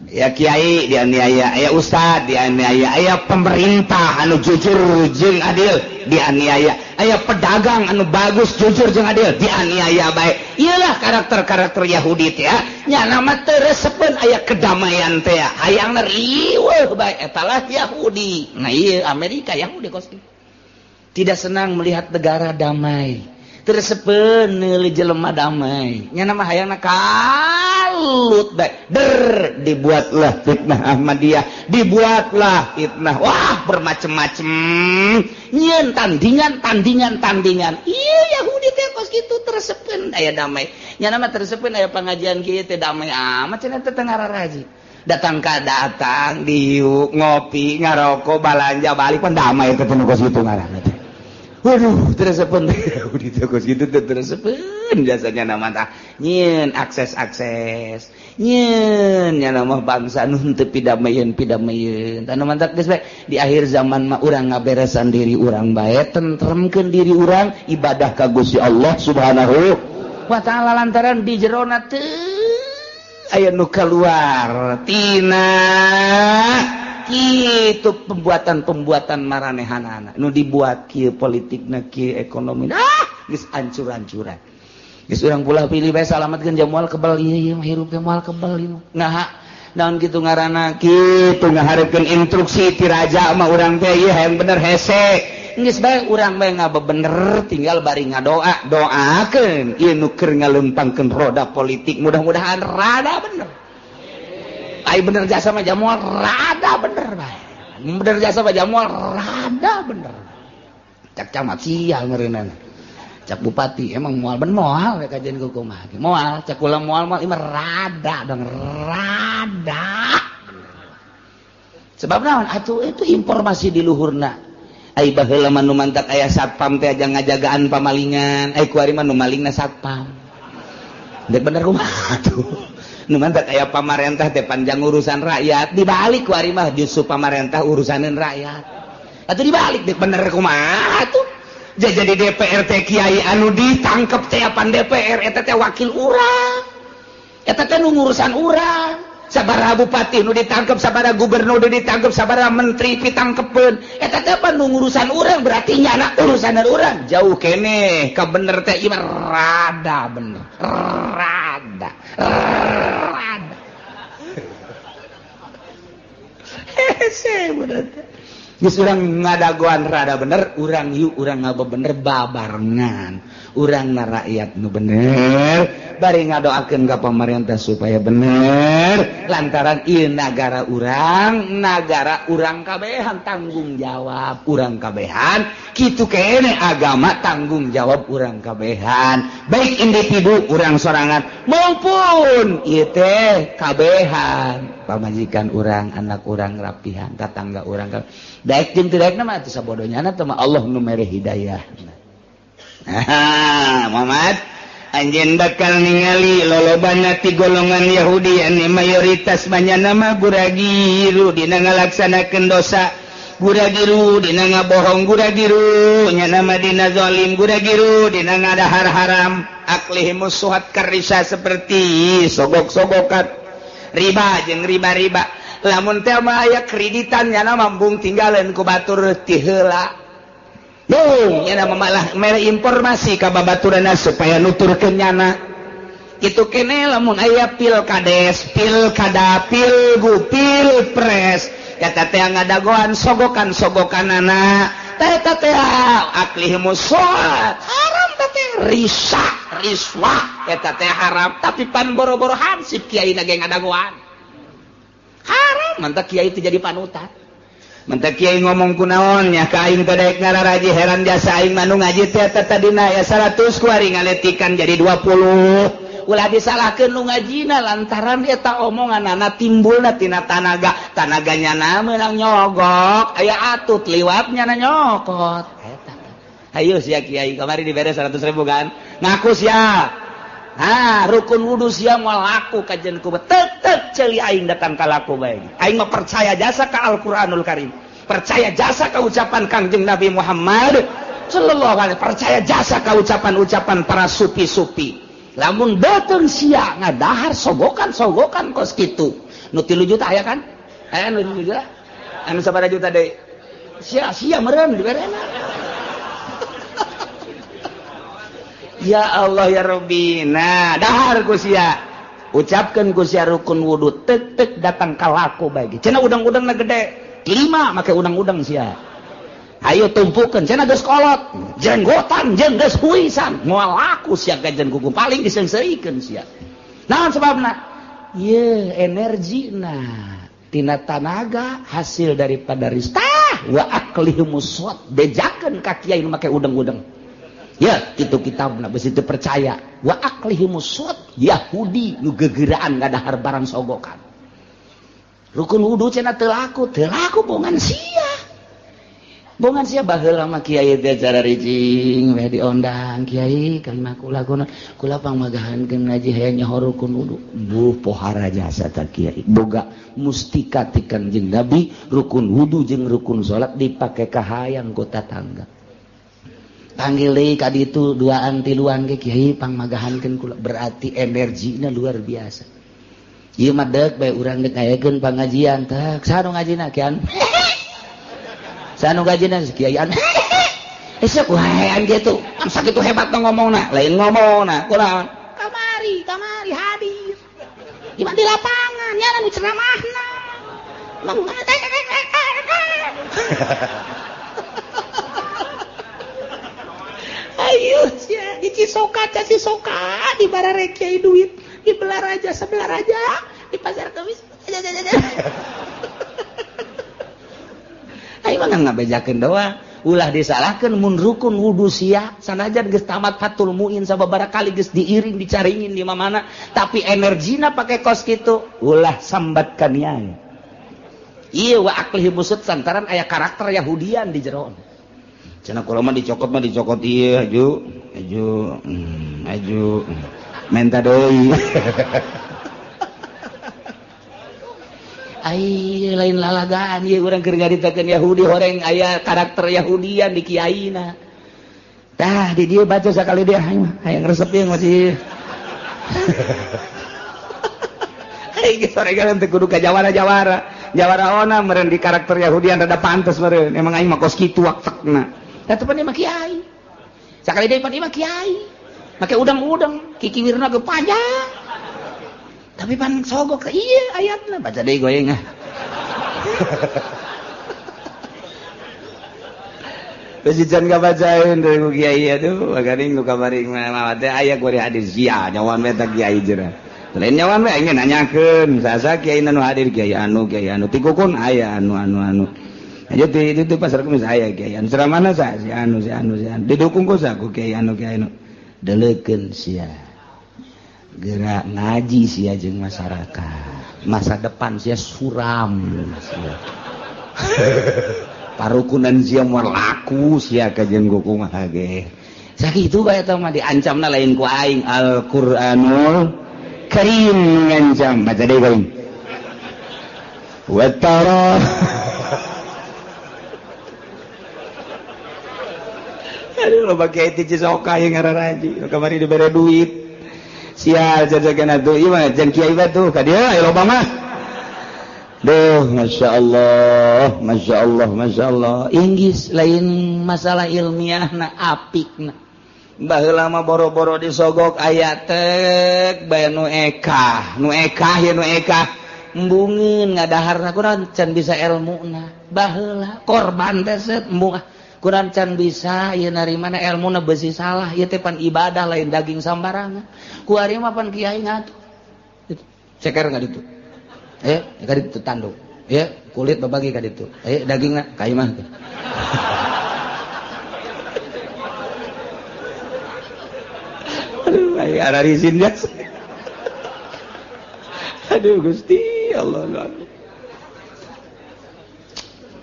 ya kiai dianiaya, aya ustad dianiaya, aya pemerintah anu jujur jeung adil dianiaya, aya pedagang anu bagus jujur jeung adil dianiaya bae. Iyalah karakter-karakter Yahudi teh nya nama teu resepeun aya kedamaian teh, hayangna riweuh bae eta lah Yahudi. Nah ieu Amerika Yahudi kos kitu. Tidak senang melihat negara damai. Teu resepeun neuleuh jelema damai. Nya nama hayangna kalut bae. Der dibuatlah fitnah Ahmadiyah, dibuatlah fitnah. Wah, bermacam-macam. Nyieun tandingan. Ieu Yahudi teh kos kitu teu resepeun aya damai. Nya nama teu resepeun aya pangajian kieu teh damai amat cenah teh teu ngararaji. Datang ka datang diuk ngopi ngaroko balanja balik pan damai teh teu kos kitu ngaranna teh. Waduh, teresepeun Yahudi teh kos kitu teh teresepeun jasanya nama tah nyieun akses-akses nyieun nya nama bangsa nu henteu pidamayeun tah nu mantak geus bae di akhir zaman mah urang ngaberesan diri urang bae tentremkeun diri urang ibadah ka Gusti Allah Subhanahu wa taala lantaran di jerona teu aya nu kaluar tina kitu pembuatan-pembuatan maranehanana nu dibuat kieu politikna kieu ekonomi geus ancur-ancuran geus urang pulah pilih bae salamatkeun jamual kebal ieu mah hirup teh moal kebal ieu nah naon kitu ngaranna kitu ngaharepkeun instruksi ti raja mah urang teh ieu hayang bener hese geus bae urang bae ngabebener tinggal bari ngadoa doakeun ieu nu keur ngalempangkeun roda politik mudah-mudahan rada bener. Ai bener jasa mah jamual rada bener bae. Bener jasa mah jamual rada bener. Cak camat sial meureunana. Cak bupati emang moal ben moal we kajian kumaha. Moal cak kula moal moal ieu mah rada dong rada. Sebab naon atuh itu informasi di luhurna. Ai baheula mah nu mantak aya satpam teh aja ngajagaan pamalingan, ai kuari mah nu malingna satpam. Dek bener kumaha atuh. Nu mantak aya pamarentah teh panjang urusan rakyat, dibalik ku ari mah justru pamarentah urusaneun rakyat. Atuh dibalik dek bener kumaha atuh. Jadi DPR teh kiai anu ditangkep teh apan DPR eta teh wakil urang. Eta teh nu ngurusan urang. Sabaraha bupati nu ditangkep, sabaraha gubernur nu ditangkep, sabaraha menteri pitangkepeun. Eta teh pan nu ngurusan urang, berarti nyana urusan urang. Jauh keneh ka bener teh ieu rada bener. Rada. Rada. Hese bener teh. Geus urang ngadagoan rada bener, urang yuk urang ngabebener babarengan. Urang na rakyat nu bener, bari ngadoakeun ka pamarentah supaya bener, lantaran ieu nagara urang kabehan tanggung jawab urang kabehan, kitu keneh agama tanggung jawab urang kabehan, baik individu urang sorangan maupun ieu teh kabehan, pamajikan urang, anak urang rapihan, tatangga urang. Daek jeung teu daekna mah atuh sabodohnyana teh mah Allah nu mere hidayah. Muhammad anjeun bakal ningali lolobana ti golongan Yahudi anu mayoritas banyana mah guragiru dina ngalaksanakeun dosa, guragiru dina ngabohong, guragiru nya mah dina zalim, guragiru dina ngadahar haram, aklihimus suhat karisa seperti sogok-sogokan, riba jeung riba-riba. Lamun teh mah aya kreditan nya mambung tinggalan ku batur ti heula. Bung, nyana malah mere informasi ka babaturana supaya nuturkeun nyana. Kitu keneh lamun aya pilkades, pilkada, pilgu, pilpres, eta teh ngadagoan sogokan-sogokanana. Teh eta teh aklihimus suhat, haram teh risa, riswah, eta teh haram, tapi pan boro-boro hansip kiai na ge ngadagoan. Haram, mantak kiai teh jadi panutan. Mentak kiai ngomong kunaon nya ka aing teh daek ngararaji heran jasa aing mah nu ngaji teh eta tadina ya 100 kuari ngaletikan jadi 20. Ulah disalahkeun nu ngajina lantaran eta omonganana timbulna tina tanaga, tanaganya na meunang nyogok, aya atut liwatnya na nyokot. Eta. Hayu sia kiai kamari dibere 100.000 kan. Ngaku sia. Ah, rukun wudu sia moal laku kajen ku tetep ceuli aing datang ka laku bae. Aing mah percaya jasa ka Al-Qur'anul Karim. Percaya jasa ka ucapan Kangjeng Nabi Muhammad sallallahu alaihi, percaya jasa ka ucapan-ucapan para supi-supi. Lamun beuteung sia ngadahar sogokan-sogokan kos kitu. Nu 3 juta aya kan? Aya nu 3 juta? Anu sabaraha juta deui? Sia-sia meureun diberena. Ya Allah ya Rabbi. Nah, dahar ku sia. Ucapkeun ku sia rukun wudu tek-tek datang ka laku bae. Cenah udang-udangna gede. 5 make udang-udang sia. Ayo tumpukeun cenah geus kolot, jenggotan jeung geus huisan. Moal laku sia gajen kuku paling diseungseurikeun sia. Naon sebabna? Ye energina tina tanaga hasil daripada ristah wa aklihimus suat bejakeun ka kiai nu make udang-udang. Ya, kitu kitabna besi teu percaya. Wa aklihimus suat Yahudi nu gegeraan ngadahar barang sogokan. Rukun wudu cenah teu laku bongan sia. Bongan sia baheula mah kiai teh cara rijing we diondang kiai kalimah kula kuna kula pangmagahankeun ngaji hayang nyaho rukun wudu. Buh pohara jasa ta kiai. Boga mustika ti Kangjeng Nabi rukun wudu jeung rukun salat dipake ka hayang ku tatangga. Panggil deui ka ditu duaan tiluan ge kiai pangmagahankeun kula, berarti energina luar biasa. Ieu mah deuk bae urang deuk ngayakeun pangajian teh saha nu ngajina kian. Saha nu ngajina kiaian. Esuk wae gitu. Kan sakitu hebat ngomongna, lain ngomongna kunaon? Kamari, kamari hadir. Di di lapangan nya nu ceramahna. Ayo sia di Cisoka, Cisoka di bararek kiai duit, di Belaraja sebelah raja, di Pasar Kemis. Ayo mah ngabejakeun doang, ulah disalahkeun mun rukun wudu sia sanajan geus tamat Fathul Muin sababaraha kali geus diiring dicaringin di mana-mana, tapi energina pake kos kitu, ulah sambat kaniaya. Ieu wa aklihi busut santaran aya karakter Yahudian di jero. Cenah kula mah dicokot ieu aju aju aju menta deui. Ai lain lalagaan ieu urang keur ngaritakeun Yahudi horeng aya karakter Yahudian di kiaina. Tah di dieu baca sakali dia hayang resep ieu masih. Aing geus soregan teu kudu ka jawara-jawara. Jawara ona meureun di karakter Yahudian rada pantes meureun. Emang aing mah kos kitu waktekna. Tah teu mah kiai. Sakali deui pan mah kiai. Make udang-udang, kikiwirna ge panjang. Tapi pan sogok iya ayatna baca deui goyeng ah. Besijan kabacaeun deui ku kiai atuh, bagaring nu kamari mah teh aya kuari hadir sia nyawan we teh kiai jeung. Lain nyawan we aing nanyakeun, sasa kiai nu hadir kiai anu tikukun aya anu anu anu. Aja di itu pasar kemis aya kiai anu ceramahna sa si anu si anu si anu didukung ku sa ku kiai anu kiai anu. Deleukeun sia. Gerak ngaji sia jeung masyarakat. Masa depan sia suram sia. Parukunan sia moal laku sia ka jeung kumaha ge. Sakitu bae eta mah diancamna lain ku aing Al-Qur'anul Karim ngancam baca deui bae. Wa tara aduh loba kiai ti Cisoka yang ngararaji kamari dibere duit. Sial jajagan atuh ieu mah jeung kiai batu ka dieu aya loba mah. Duh masyaallah masyaallah masyaallah Inggris lain masalah ilmiahna apikna. Baheula mah boro-boro disogok aya tek bae nu ekah, nu ekah ye nu ekah. Embungeun ngadaharna kurang can bisa elmuna. Baheula korban teh set embung kurang can bisa ieu narimana elmuna beusi salah ieu teh pan ibadah lain daging sambarangan. Ku ari mah pan kiai ngatur. Ceker ka ditu. Ka ditu tanduk. Kulit babagi ka ditu. Dagingna ka imah. Aduh, ai ararisin jas. Aduh Gusti Allah Allah.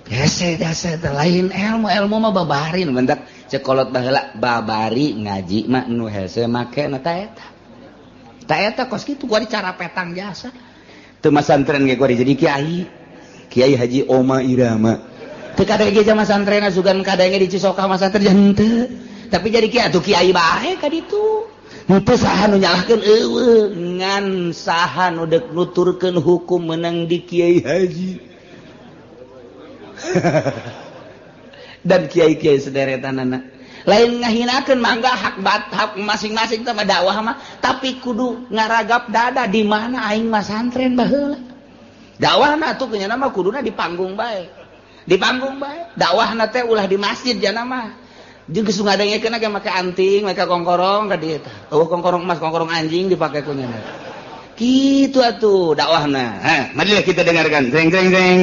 Hese jasa lain ilmu ilmu mah babarin bentak cekolot baheula babari ngaji mah nu hese make na ta eta. Ta eta kos kitu gua dicara petang jasa. Teu masantren ge gua jadi kiai. Kiai Haji Oma Irama. Teu kadenge ge masantrenna sugan kadenge di Cisoka masantren henteu. Tapi jadi kiai atuh kiai bae ka ditu. Henteu saha nu nyalahkeun eueuh ngan saha nu deuk nuturkeun hukum meunang di Kiai Haji. Dan kiai-kiai sederetanana lain ngahinakeun mangga hak hak masing-masing teh mah dakwah mah tapi kudu ngaragap dada di mana aing masantren baheula. Dakwahna atuh kenyana mah kuduna di panggung bae. Di panggung bae. Dakwahna teh ulah di masjid jana mah. Jeung geus ngadengekeun ge make anting, make kongkorong ka dieu tah. Eueuh kongkorong emas, kongkorong anjing dipake ku nyana. Kitu atuh dakwahna. Ha, marilah kita dengarkan. Jeng jeng jeng.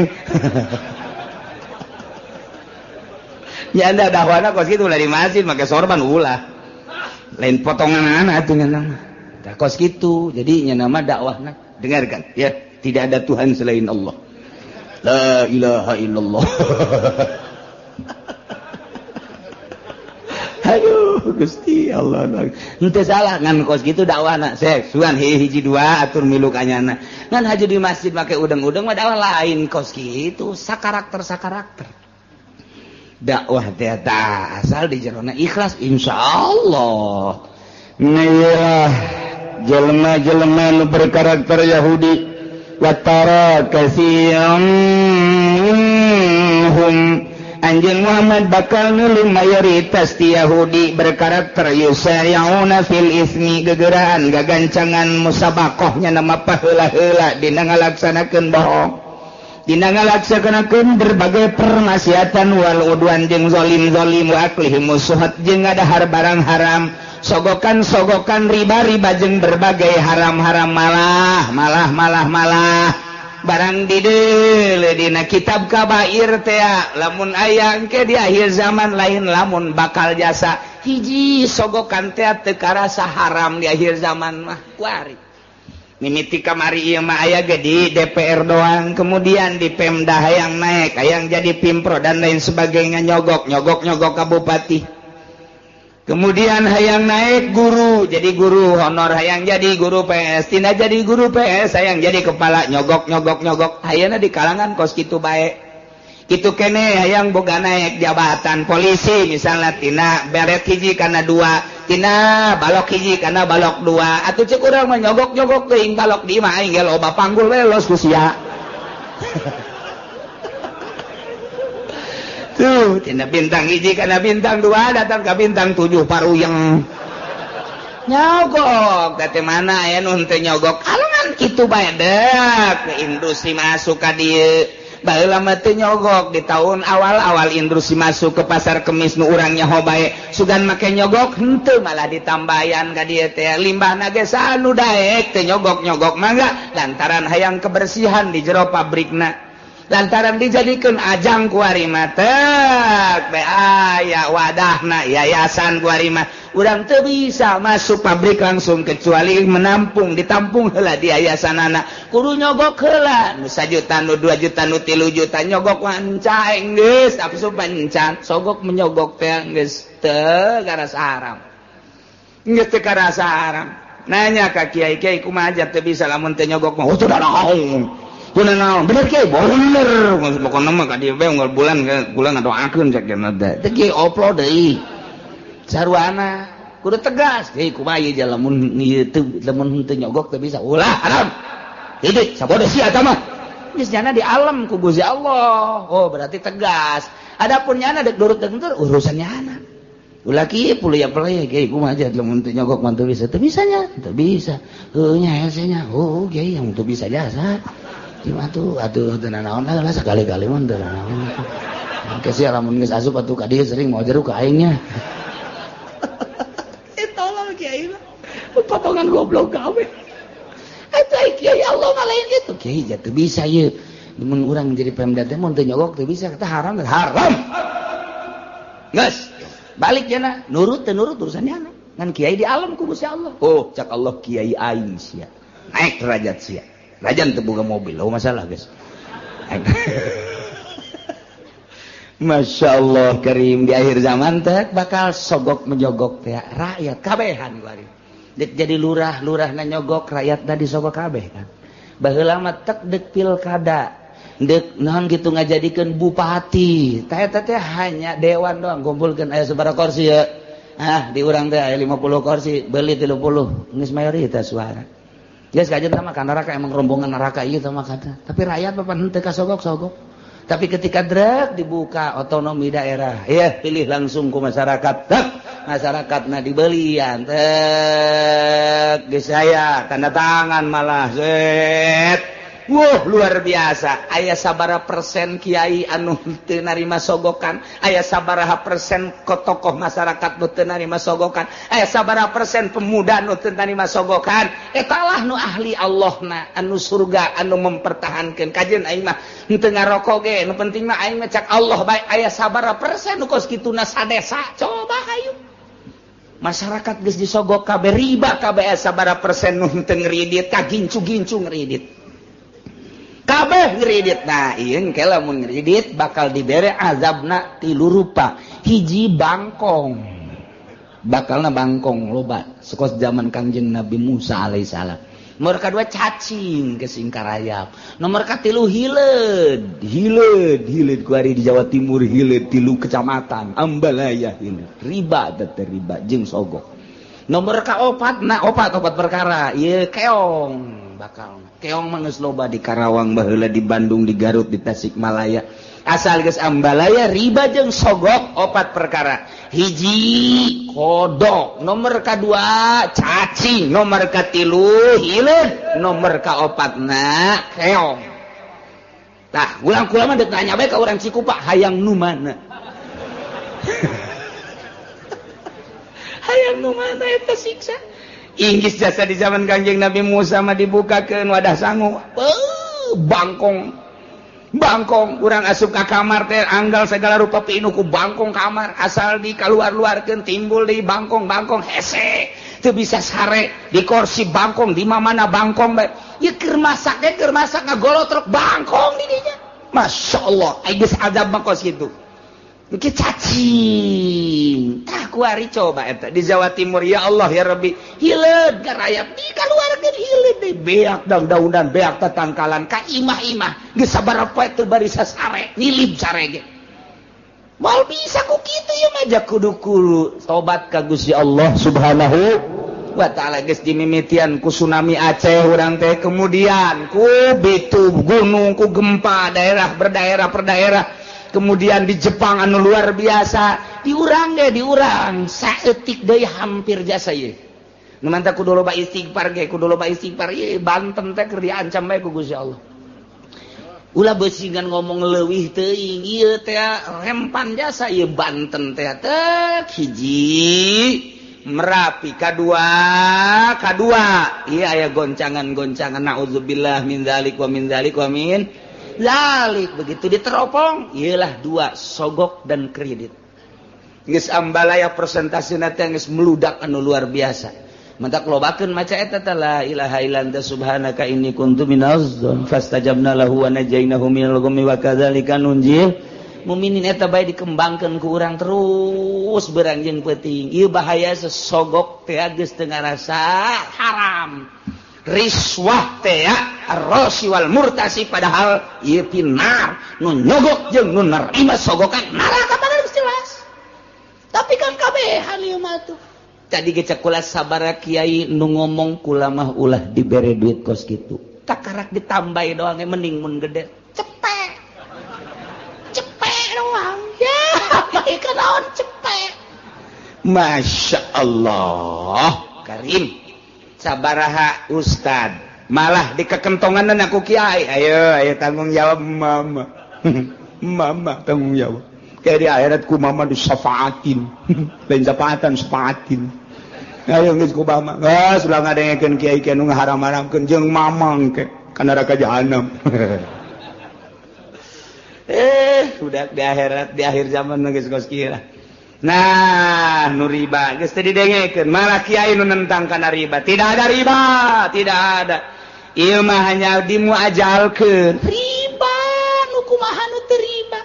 Ya anda dakwahna kos kitu ulah di masjid make sorban ulah. Lain potongan atuh nya mah. Tah kos kitu. Jadi nya nama dakwahna dengarkan ya, tidak ada Tuhan selain Allah. La ilaha illallah. Aduh Gusti Allah. Henteu salah ngan kos kitu dakwahna. Sek suan hiji dua atur milu kanyana. Ngan haji di masjid make udeng-udeng mah dakwah lain kos kitu, sakarakter-sakarakter. Dakwah teh asal di jerona ikhlas insyaallah. Nah, jelema-jelema nu berkarakter Yahudi watara katsiran hum anjeun Muhammad bakal nulung mayoritas ti Yahudi berkarakter yusari'una fil ismi gegeraan gagancangan musabakohnya nama paheula-heula dina ngalaksanakeun bohong dina ngalaksanakeun berbagai permaksiatan wal udwan jeung zalim-zalim wa aklihim suhat jeung ngadahar barang haram sogokan-sogokan riba-riba jeung berbagai haram-haram malah malah malah malah barang dideule dina kitab kabair teh lamun aya engke di akhir zaman lain lamun bakal jasa hiji sogokan teh teu karasa haram di akhir zaman mah kuari mimiti kamari ieu mah aya ge di DPR doang kemudian di Pemda hayang naik hayang jadi Pimpro dan lain sebagainya nyogok nyogok nyogok ka bupati kemudian hayang naik guru jadi guru honor hayang jadi guru PS tina jadi guru PS hayang jadi kepala nyogok nyogok nyogok hayana di kalangan kos kitu bae kitu kene hayang boga naik jabatan polisi misalnya tina beret hiji kana dua Tina balok hiji kana balok dua. Atuh cek urang mah nyogok-nyogok teuing balok di imah aing ge loba panggul we los ku sia. Tuh, tina bintang hiji kana bintang dua datang ka bintang 7 paruyeng. Nyogok teh mana aya nu henteu nyogok. Alangan kitu bae dek ke industri masuk ka dieu. Baheula mah teu nyogok di tahun awal-awal industri masuk ke pasar kemis nu urang nyaho bae sugan make nyogok henteu malah ditambayan ka dieu teh limbahna ge sanu daek teu nyogok-nyogok mangga lantaran hayang kebersihan di jero pabrikna lantaran dijadikeun ajang kuari mah tek bae aya wadahna yayasan kuari mah urang teu bisa masuk pabrik langsung kecuali menampung ditampung heula di yayasanana kudu nyogok heula nu 1 juta nu 2 juta nu 3 juta nyogok wanca geus asup encan sogok menyogok teh geus teu karasa haram geus teu karasa haram nanya ka kiai-kiai kumaha aja teu bisa lamun teu nyogok mah teu naon teu naon bener kiai bener pokona mah ka dieu bae unggal bulan bulan ngadoakeun cek teh teu kiai oplo deui sarwana kudu tegas hei kumaha ieu lamun ieu teu lamun henteu nyogok teu bisa ulah haram titik sabodo sia eta mah geus nyana di alam ku Gusti Allah oh berarti tegas adapun nyana dek durut dek henteu urusan nyana ulah kieu puluh ya peleh kiai kumaha aja lamun teu nyogok mah teu bisa teu bisa nya teu bisa heuh nya hese nya oh kiai yang teu bisa jasa cuma tuh atuh teu nanaon lah sekali-kali mah teu nanaon engke sia lamun geus asup atuh ka dieu sering mau jeruk ka aing nya. Tolong kiai mah potongan goblok gawe. Eta kiai Allah mah lain kitu. Kiai jatuh bisa ieu. Mun urang jadi pemda teh mun teu nyogok teu bisa kata haram haram. Geus, balik jana nurut teu nurut urusan nyana. Ngan kiai di alam ku Gusti Allah. Oh, cak Allah kiai aing sia. Naik derajat sia. Rajan teu boga mobil, oh masalah geus. Masya Allah karim di akhir zaman teh bakal sogok menyogok teh rakyat kabehan kuari. Dek jadi lurah lurahna nyogok rakyatna disogok kabeh kan. Baheula mah tek dek pilkada dek naon kitu ngajadikeun bupati. Teh eta teh hanya dewan doang kumpulkeun aya sabaraha kursi ya. Ah di urang teh aya 50 kursi beuli 30 geus mayoritas suara. Geus kajeun mah ka neraka emang rombongan neraka ieu teh mah kata. Tapi rakyat papan henteu kasogok-sogok. Tapi ketika drek dibuka otonomi daerah, ya pilih langsung ku masyarakat. Tek, masyarakatna dibelian, tek, geus aya tanda tangan malah, set. Wuh luar biasa. Aya sabaraha persen kiai anu teu narima sogokan, aya sabaraha persen tokoh masyarakat nu teu narima sogokan, aya sabaraha persen pemuda nu teu narima sogokan. Eta lah nu ahli Allahna, anu surga, anu mempertahankeun. Kajeun aing mah henteu ngarokok ge, nu penting mah aing mah cak Allah bae. Aya sabaraha persen nu kos kituna sadesa. Coba hayu. Masyarakat geus disogok kabeh riba kabeh aya sabaraha persen nu henteu ngridit, kagincu-gincu ngridit. Kabeh ngridit. Nah ieu engke lamun ngridit bakal dibere azabna tilu rupa. Hiji bangkong. Bakalna bangkong loba sekos zaman Kangjeng Nabi Musa alaihissalam. Nomor kadua cacing ke singkarayap. Nomor katilu hileud, hileud, hileud kuari di Jawa Timur hileud tilu kecamatan Ambalaya hileud. Riba teh riba jeung sogok. Nomor kaopat nah opat perkara ieu keong bakal. Keong mah geus loba di Karawang baheula di Bandung di Garut di Tasikmalaya. Asal geus Ambalaya riba jeung sogok opat perkara. Hiji kodok, nomor kadua cacing, nomor katilu hileud, nomor kaopatna keong. Tah, ulang kula mah deuk nanya bae ka urang Cikupa hayang nu mana? Hayang nu mana eta siksa? Inggris jasa di zaman Kangjeng Nabi Musa mah dibukakeun wadah sangu. Bangkong. Bangkong urang asup ka kamar teh anggal segala rupa pinuh ku bangkong kamar asal di kaluar-luarkeun timbul di bangkong-bangkong hese teu bisa sare di kursi bangkong di mana bangkong bae. Ieu keur masak ge keur masak ngagolotrok bangkong di dinya. Masyaallah, ai geus azab mah kos kitu. Engke cacing. Tah kuari coba eta di Jawa Timur ya Allah ya Rabbi. Hileud garayap di kaluarkeun hileud deui beak daun-daunan beak tatangkalan ka imah-imah geus sabaraha poe teu barisa sare nilib sare ge. Moal bisa ku kitu ieu mah ja kudu tobat ka Gusti Allah Subhanahu wa ta'ala. Geus dimimitian ku tsunami Aceh urang teh, kemudian ku bitu gunung, ku gempa daerah berdaerah per daerah, kemudian di Jepang anu luar biasa, diurang ge diurang saeutik deui hampir jasa ieu. Nu mantap kudu loba istighfar ge, kudu loba istighfar ieu Banten teh keur diancam bae ku Gusti Allah. Ulah beusingan ngomong leuwih teuing ieu teh rempan jasa ieu Banten teh teh hiji Merapi kadua ieu aya goncangan-goncangan naudzubillah min dzalik wa min dzalik wa min dzalik. Begitu diteropong ieulah dua sogok dan kredit. Geus ambalaya persentasena teh geus meludak anu luar biasa. Mantak lobakeun maca eta teh la ilaha illa anta subhanaka inni kuntu minaz zalimin fastajabna lahu wa najainahu minal ghammi wa kadzalika nunjil muminin. Eta bae dikembangkeun ku urang terus berang jeung peuting. Ieu bahaya sesogok teh geus teu ngarasa haram. Riswah teh ar-rasi wal murtasi, padahal ieu pinar nu nyogok jeung nu nerima sogokan neraka padahal geus jelas. Tapi kan kabehan ieu mah tuh. Tadi ge cek kula sabara kiai nu ngomong kula mah ulah dibere duit kos kitu. Takarak ditambahi doang mending mun gede. Cepek. Cepek doang. Ya, bae naon cepek. Masya Allah, Karim. Sabaraha ustad, malah dikekentonganan aku kiai. Ayo, ayo tanggung jawab mama. Mama tanggung jawab. Kayak di akhirat ku mama disafaatin. Lain syafaatan, syafaatin. Ayo geus ku mama. Geus ulah ngadengekeun kiai kiai nu ngaharam-haramkeun jeung mamang ke ka neraka jahanam. Udah di akhirat di akhir zaman geus kos kieu lah. Nah, nu riba geus teu didengekeun, malah kiai nu nentang kana riba. Tidak ada riba, tidak ada. Ieu mah hanya dimuajalkeun. Riba nu kumaha nu teu riba.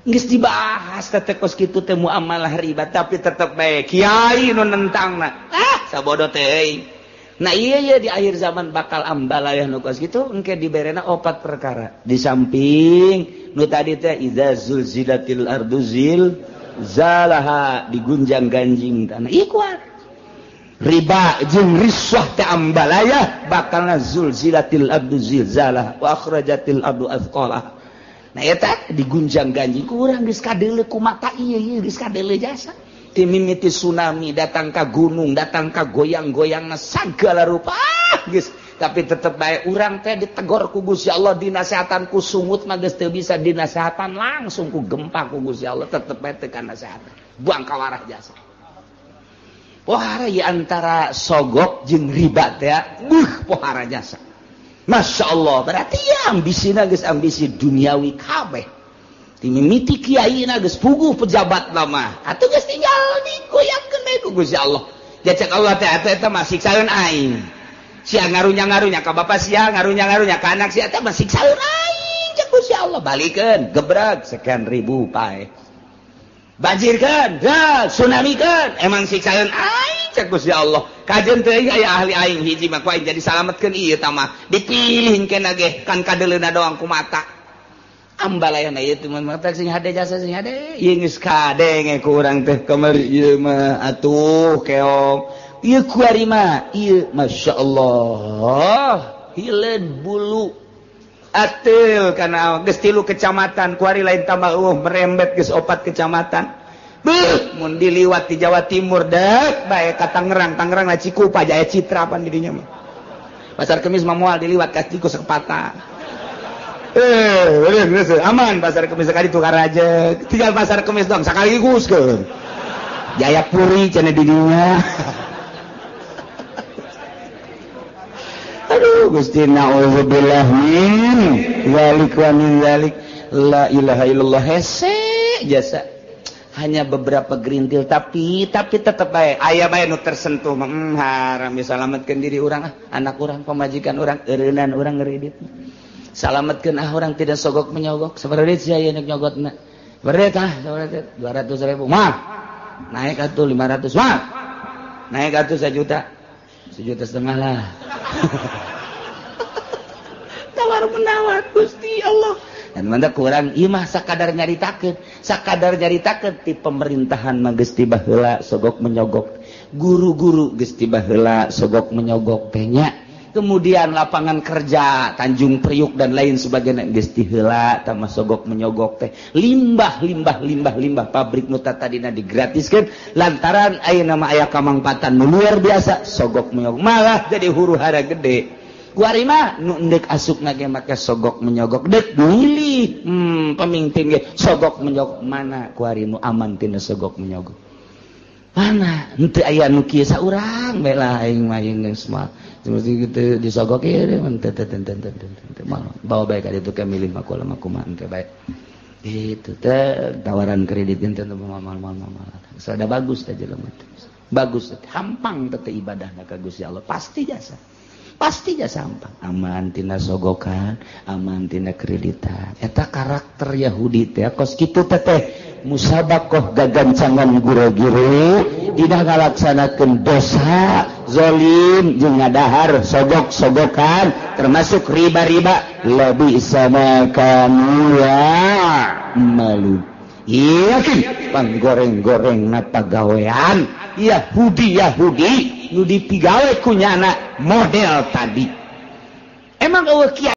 Geus dibahas teh kos kitu teh muamalah riba, tapi tetep bae kiai nu nentangna. Ah, sabodo teh. Nah iya iya di akhir zaman bakal ambalayah nu kos kitu engke diberena opat perkara. Di samping nu tadi teh idza zulzilatil ardu zilzalaha, digunjang-ganjing tanah. Ieu kuat. Riba jeung riswah teh ambalayah bakalna zulzilatil ardu zilzalaha wa akhrajatil ardu athqalaha. Nah eta digunjang-ganjing ku urang geus kadeuleu ku mata ieu ieu geus kadeuleu jasa. Timimiti tsunami datang ka gunung, datang ka goyang-goyangna sagala rupa geus, tapi tetep bae urang teh ditegor ku Gusti Allah, dinasehatan ku sungut mah geus teu bisa dinasehatan langsung ku gempa ku Gusti Allah, tetep bae teu kanasehatan. Buang kawarah jasa. Pohara ieu antara sogok jeung riba teh, buh pohara jasa. Masya Allah, berarti ya ambisina geus ambisi duniawi kabeh. Timimiti kiaina geus puguh pejabat lama. Atuh geus tinggal digoyangkeun bae ku Gusti Allah. Jacek Allah teh atuh eta mah siksaeun aing. Sia ngarunya-ngarunya ka bapa sia, ngarunya-ngarunya ka anak sia, eta mah siksaeun aing cek Gusti Allah. Balikeun, gebreg sekian ribu pae. Banjirkeun, tsunamikeun, emang siksaeun aing cek Gusti Allah. Kajen teuing aya ahli aing hiji mah ku aing jadi salametkeun ieu tah mah. Dipilih kena ge kan kadeuleuna doang ku mata. Ambalayana ieu teh mah sing hade jasa sing hade. Ieu geus kadenge ku urang teh kamari ieu mah atuh keong. Ieu kuari mah ieu masyaallah hileun bulu ateul kana geus 3 kecamatan kuari lain tambah merembet geus 4 kecamatan. Beuh, mun diliwat di Jawa Timur dek bae ka Tangerang, Tangerang lah Cikupa Jaya Citra pan didinya mah. Pasar Kemis mah moal diliwat ka Ciku Sekepata. Aman Pasar Kemis sekali tukar aja. Tinggal Pasar Kemis dong sekaligus ke. Jayapuri cenah didinya. Aduh Gusti naudzubillah min dzalik wa min dzalik la ilaha illallah hese jasa. Hanya beberapa gerintil tapi tetep bae aya bae nu tersentuh mah haram bisa salametkeun diri urang ah, anak urang, pamajikan urang, eureunnan urang ngeridit. Salametkeun ah urang tidak sogok menyogok. Sabaraha duit sia ieu nyogotna? Sabaraha duit ah? Sabaraha duit? 200.000. Mah. Naik atuh 500. Mah. Naik atuh 1 juta. 1,5 juta lah. Tawar menawar Gusti Allah. Dan mana kurang ieu mah sakadar nyaritakeun, sakadar nyaritakeun ti pemerintahan mah geus ti baheula sogok menyogok, guru-guru geus ti baheula sogok menyogok teh nya. Kemudian lapangan kerja Tanjung Priuk dan lain sebagainya geus ti heula tah mah sogok menyogok teh. Limbah limbah limbah limbah pabrik nu tadina digratiskeun lantaran ayeuna mah aya kamangpatan nu luar biasa sogok menyogok malah jadi huru-hara gede. Kuari mah nu endek asup nage make sogok menyogok dek milih pemimpin ge sogok menyogok mana kuari nu aman tina sogok menyogok mana henteu aya nu kieu saurang bae lah aing mah aing geus mah seperti kitu disogok ieu teu teu teu teu teu bawa bae ka ditu ke milih mah kula mah kumaha teh bae itu teh tawaran kredit teh moal moal moal moal sada bagus teh jelema teh bagus teh hampang teh ibadahna ka Gusti Allah pasti jasa. Pasti jasa hampang aman tina sogokan aman tina kreditan eta karakter Yahudi teh kos kitu teh teh musabakoh gagancangan gure-gure dina ngalaksanakeun dosa zalim jeung ngadahar sogok-sogokan termasuk riba-riba lebih sama kamu ya malu yakin panggoreng-goreng na pagawean Yahudi Yahudi nu dipigawe ku nyana model tadi emang eueuh kiai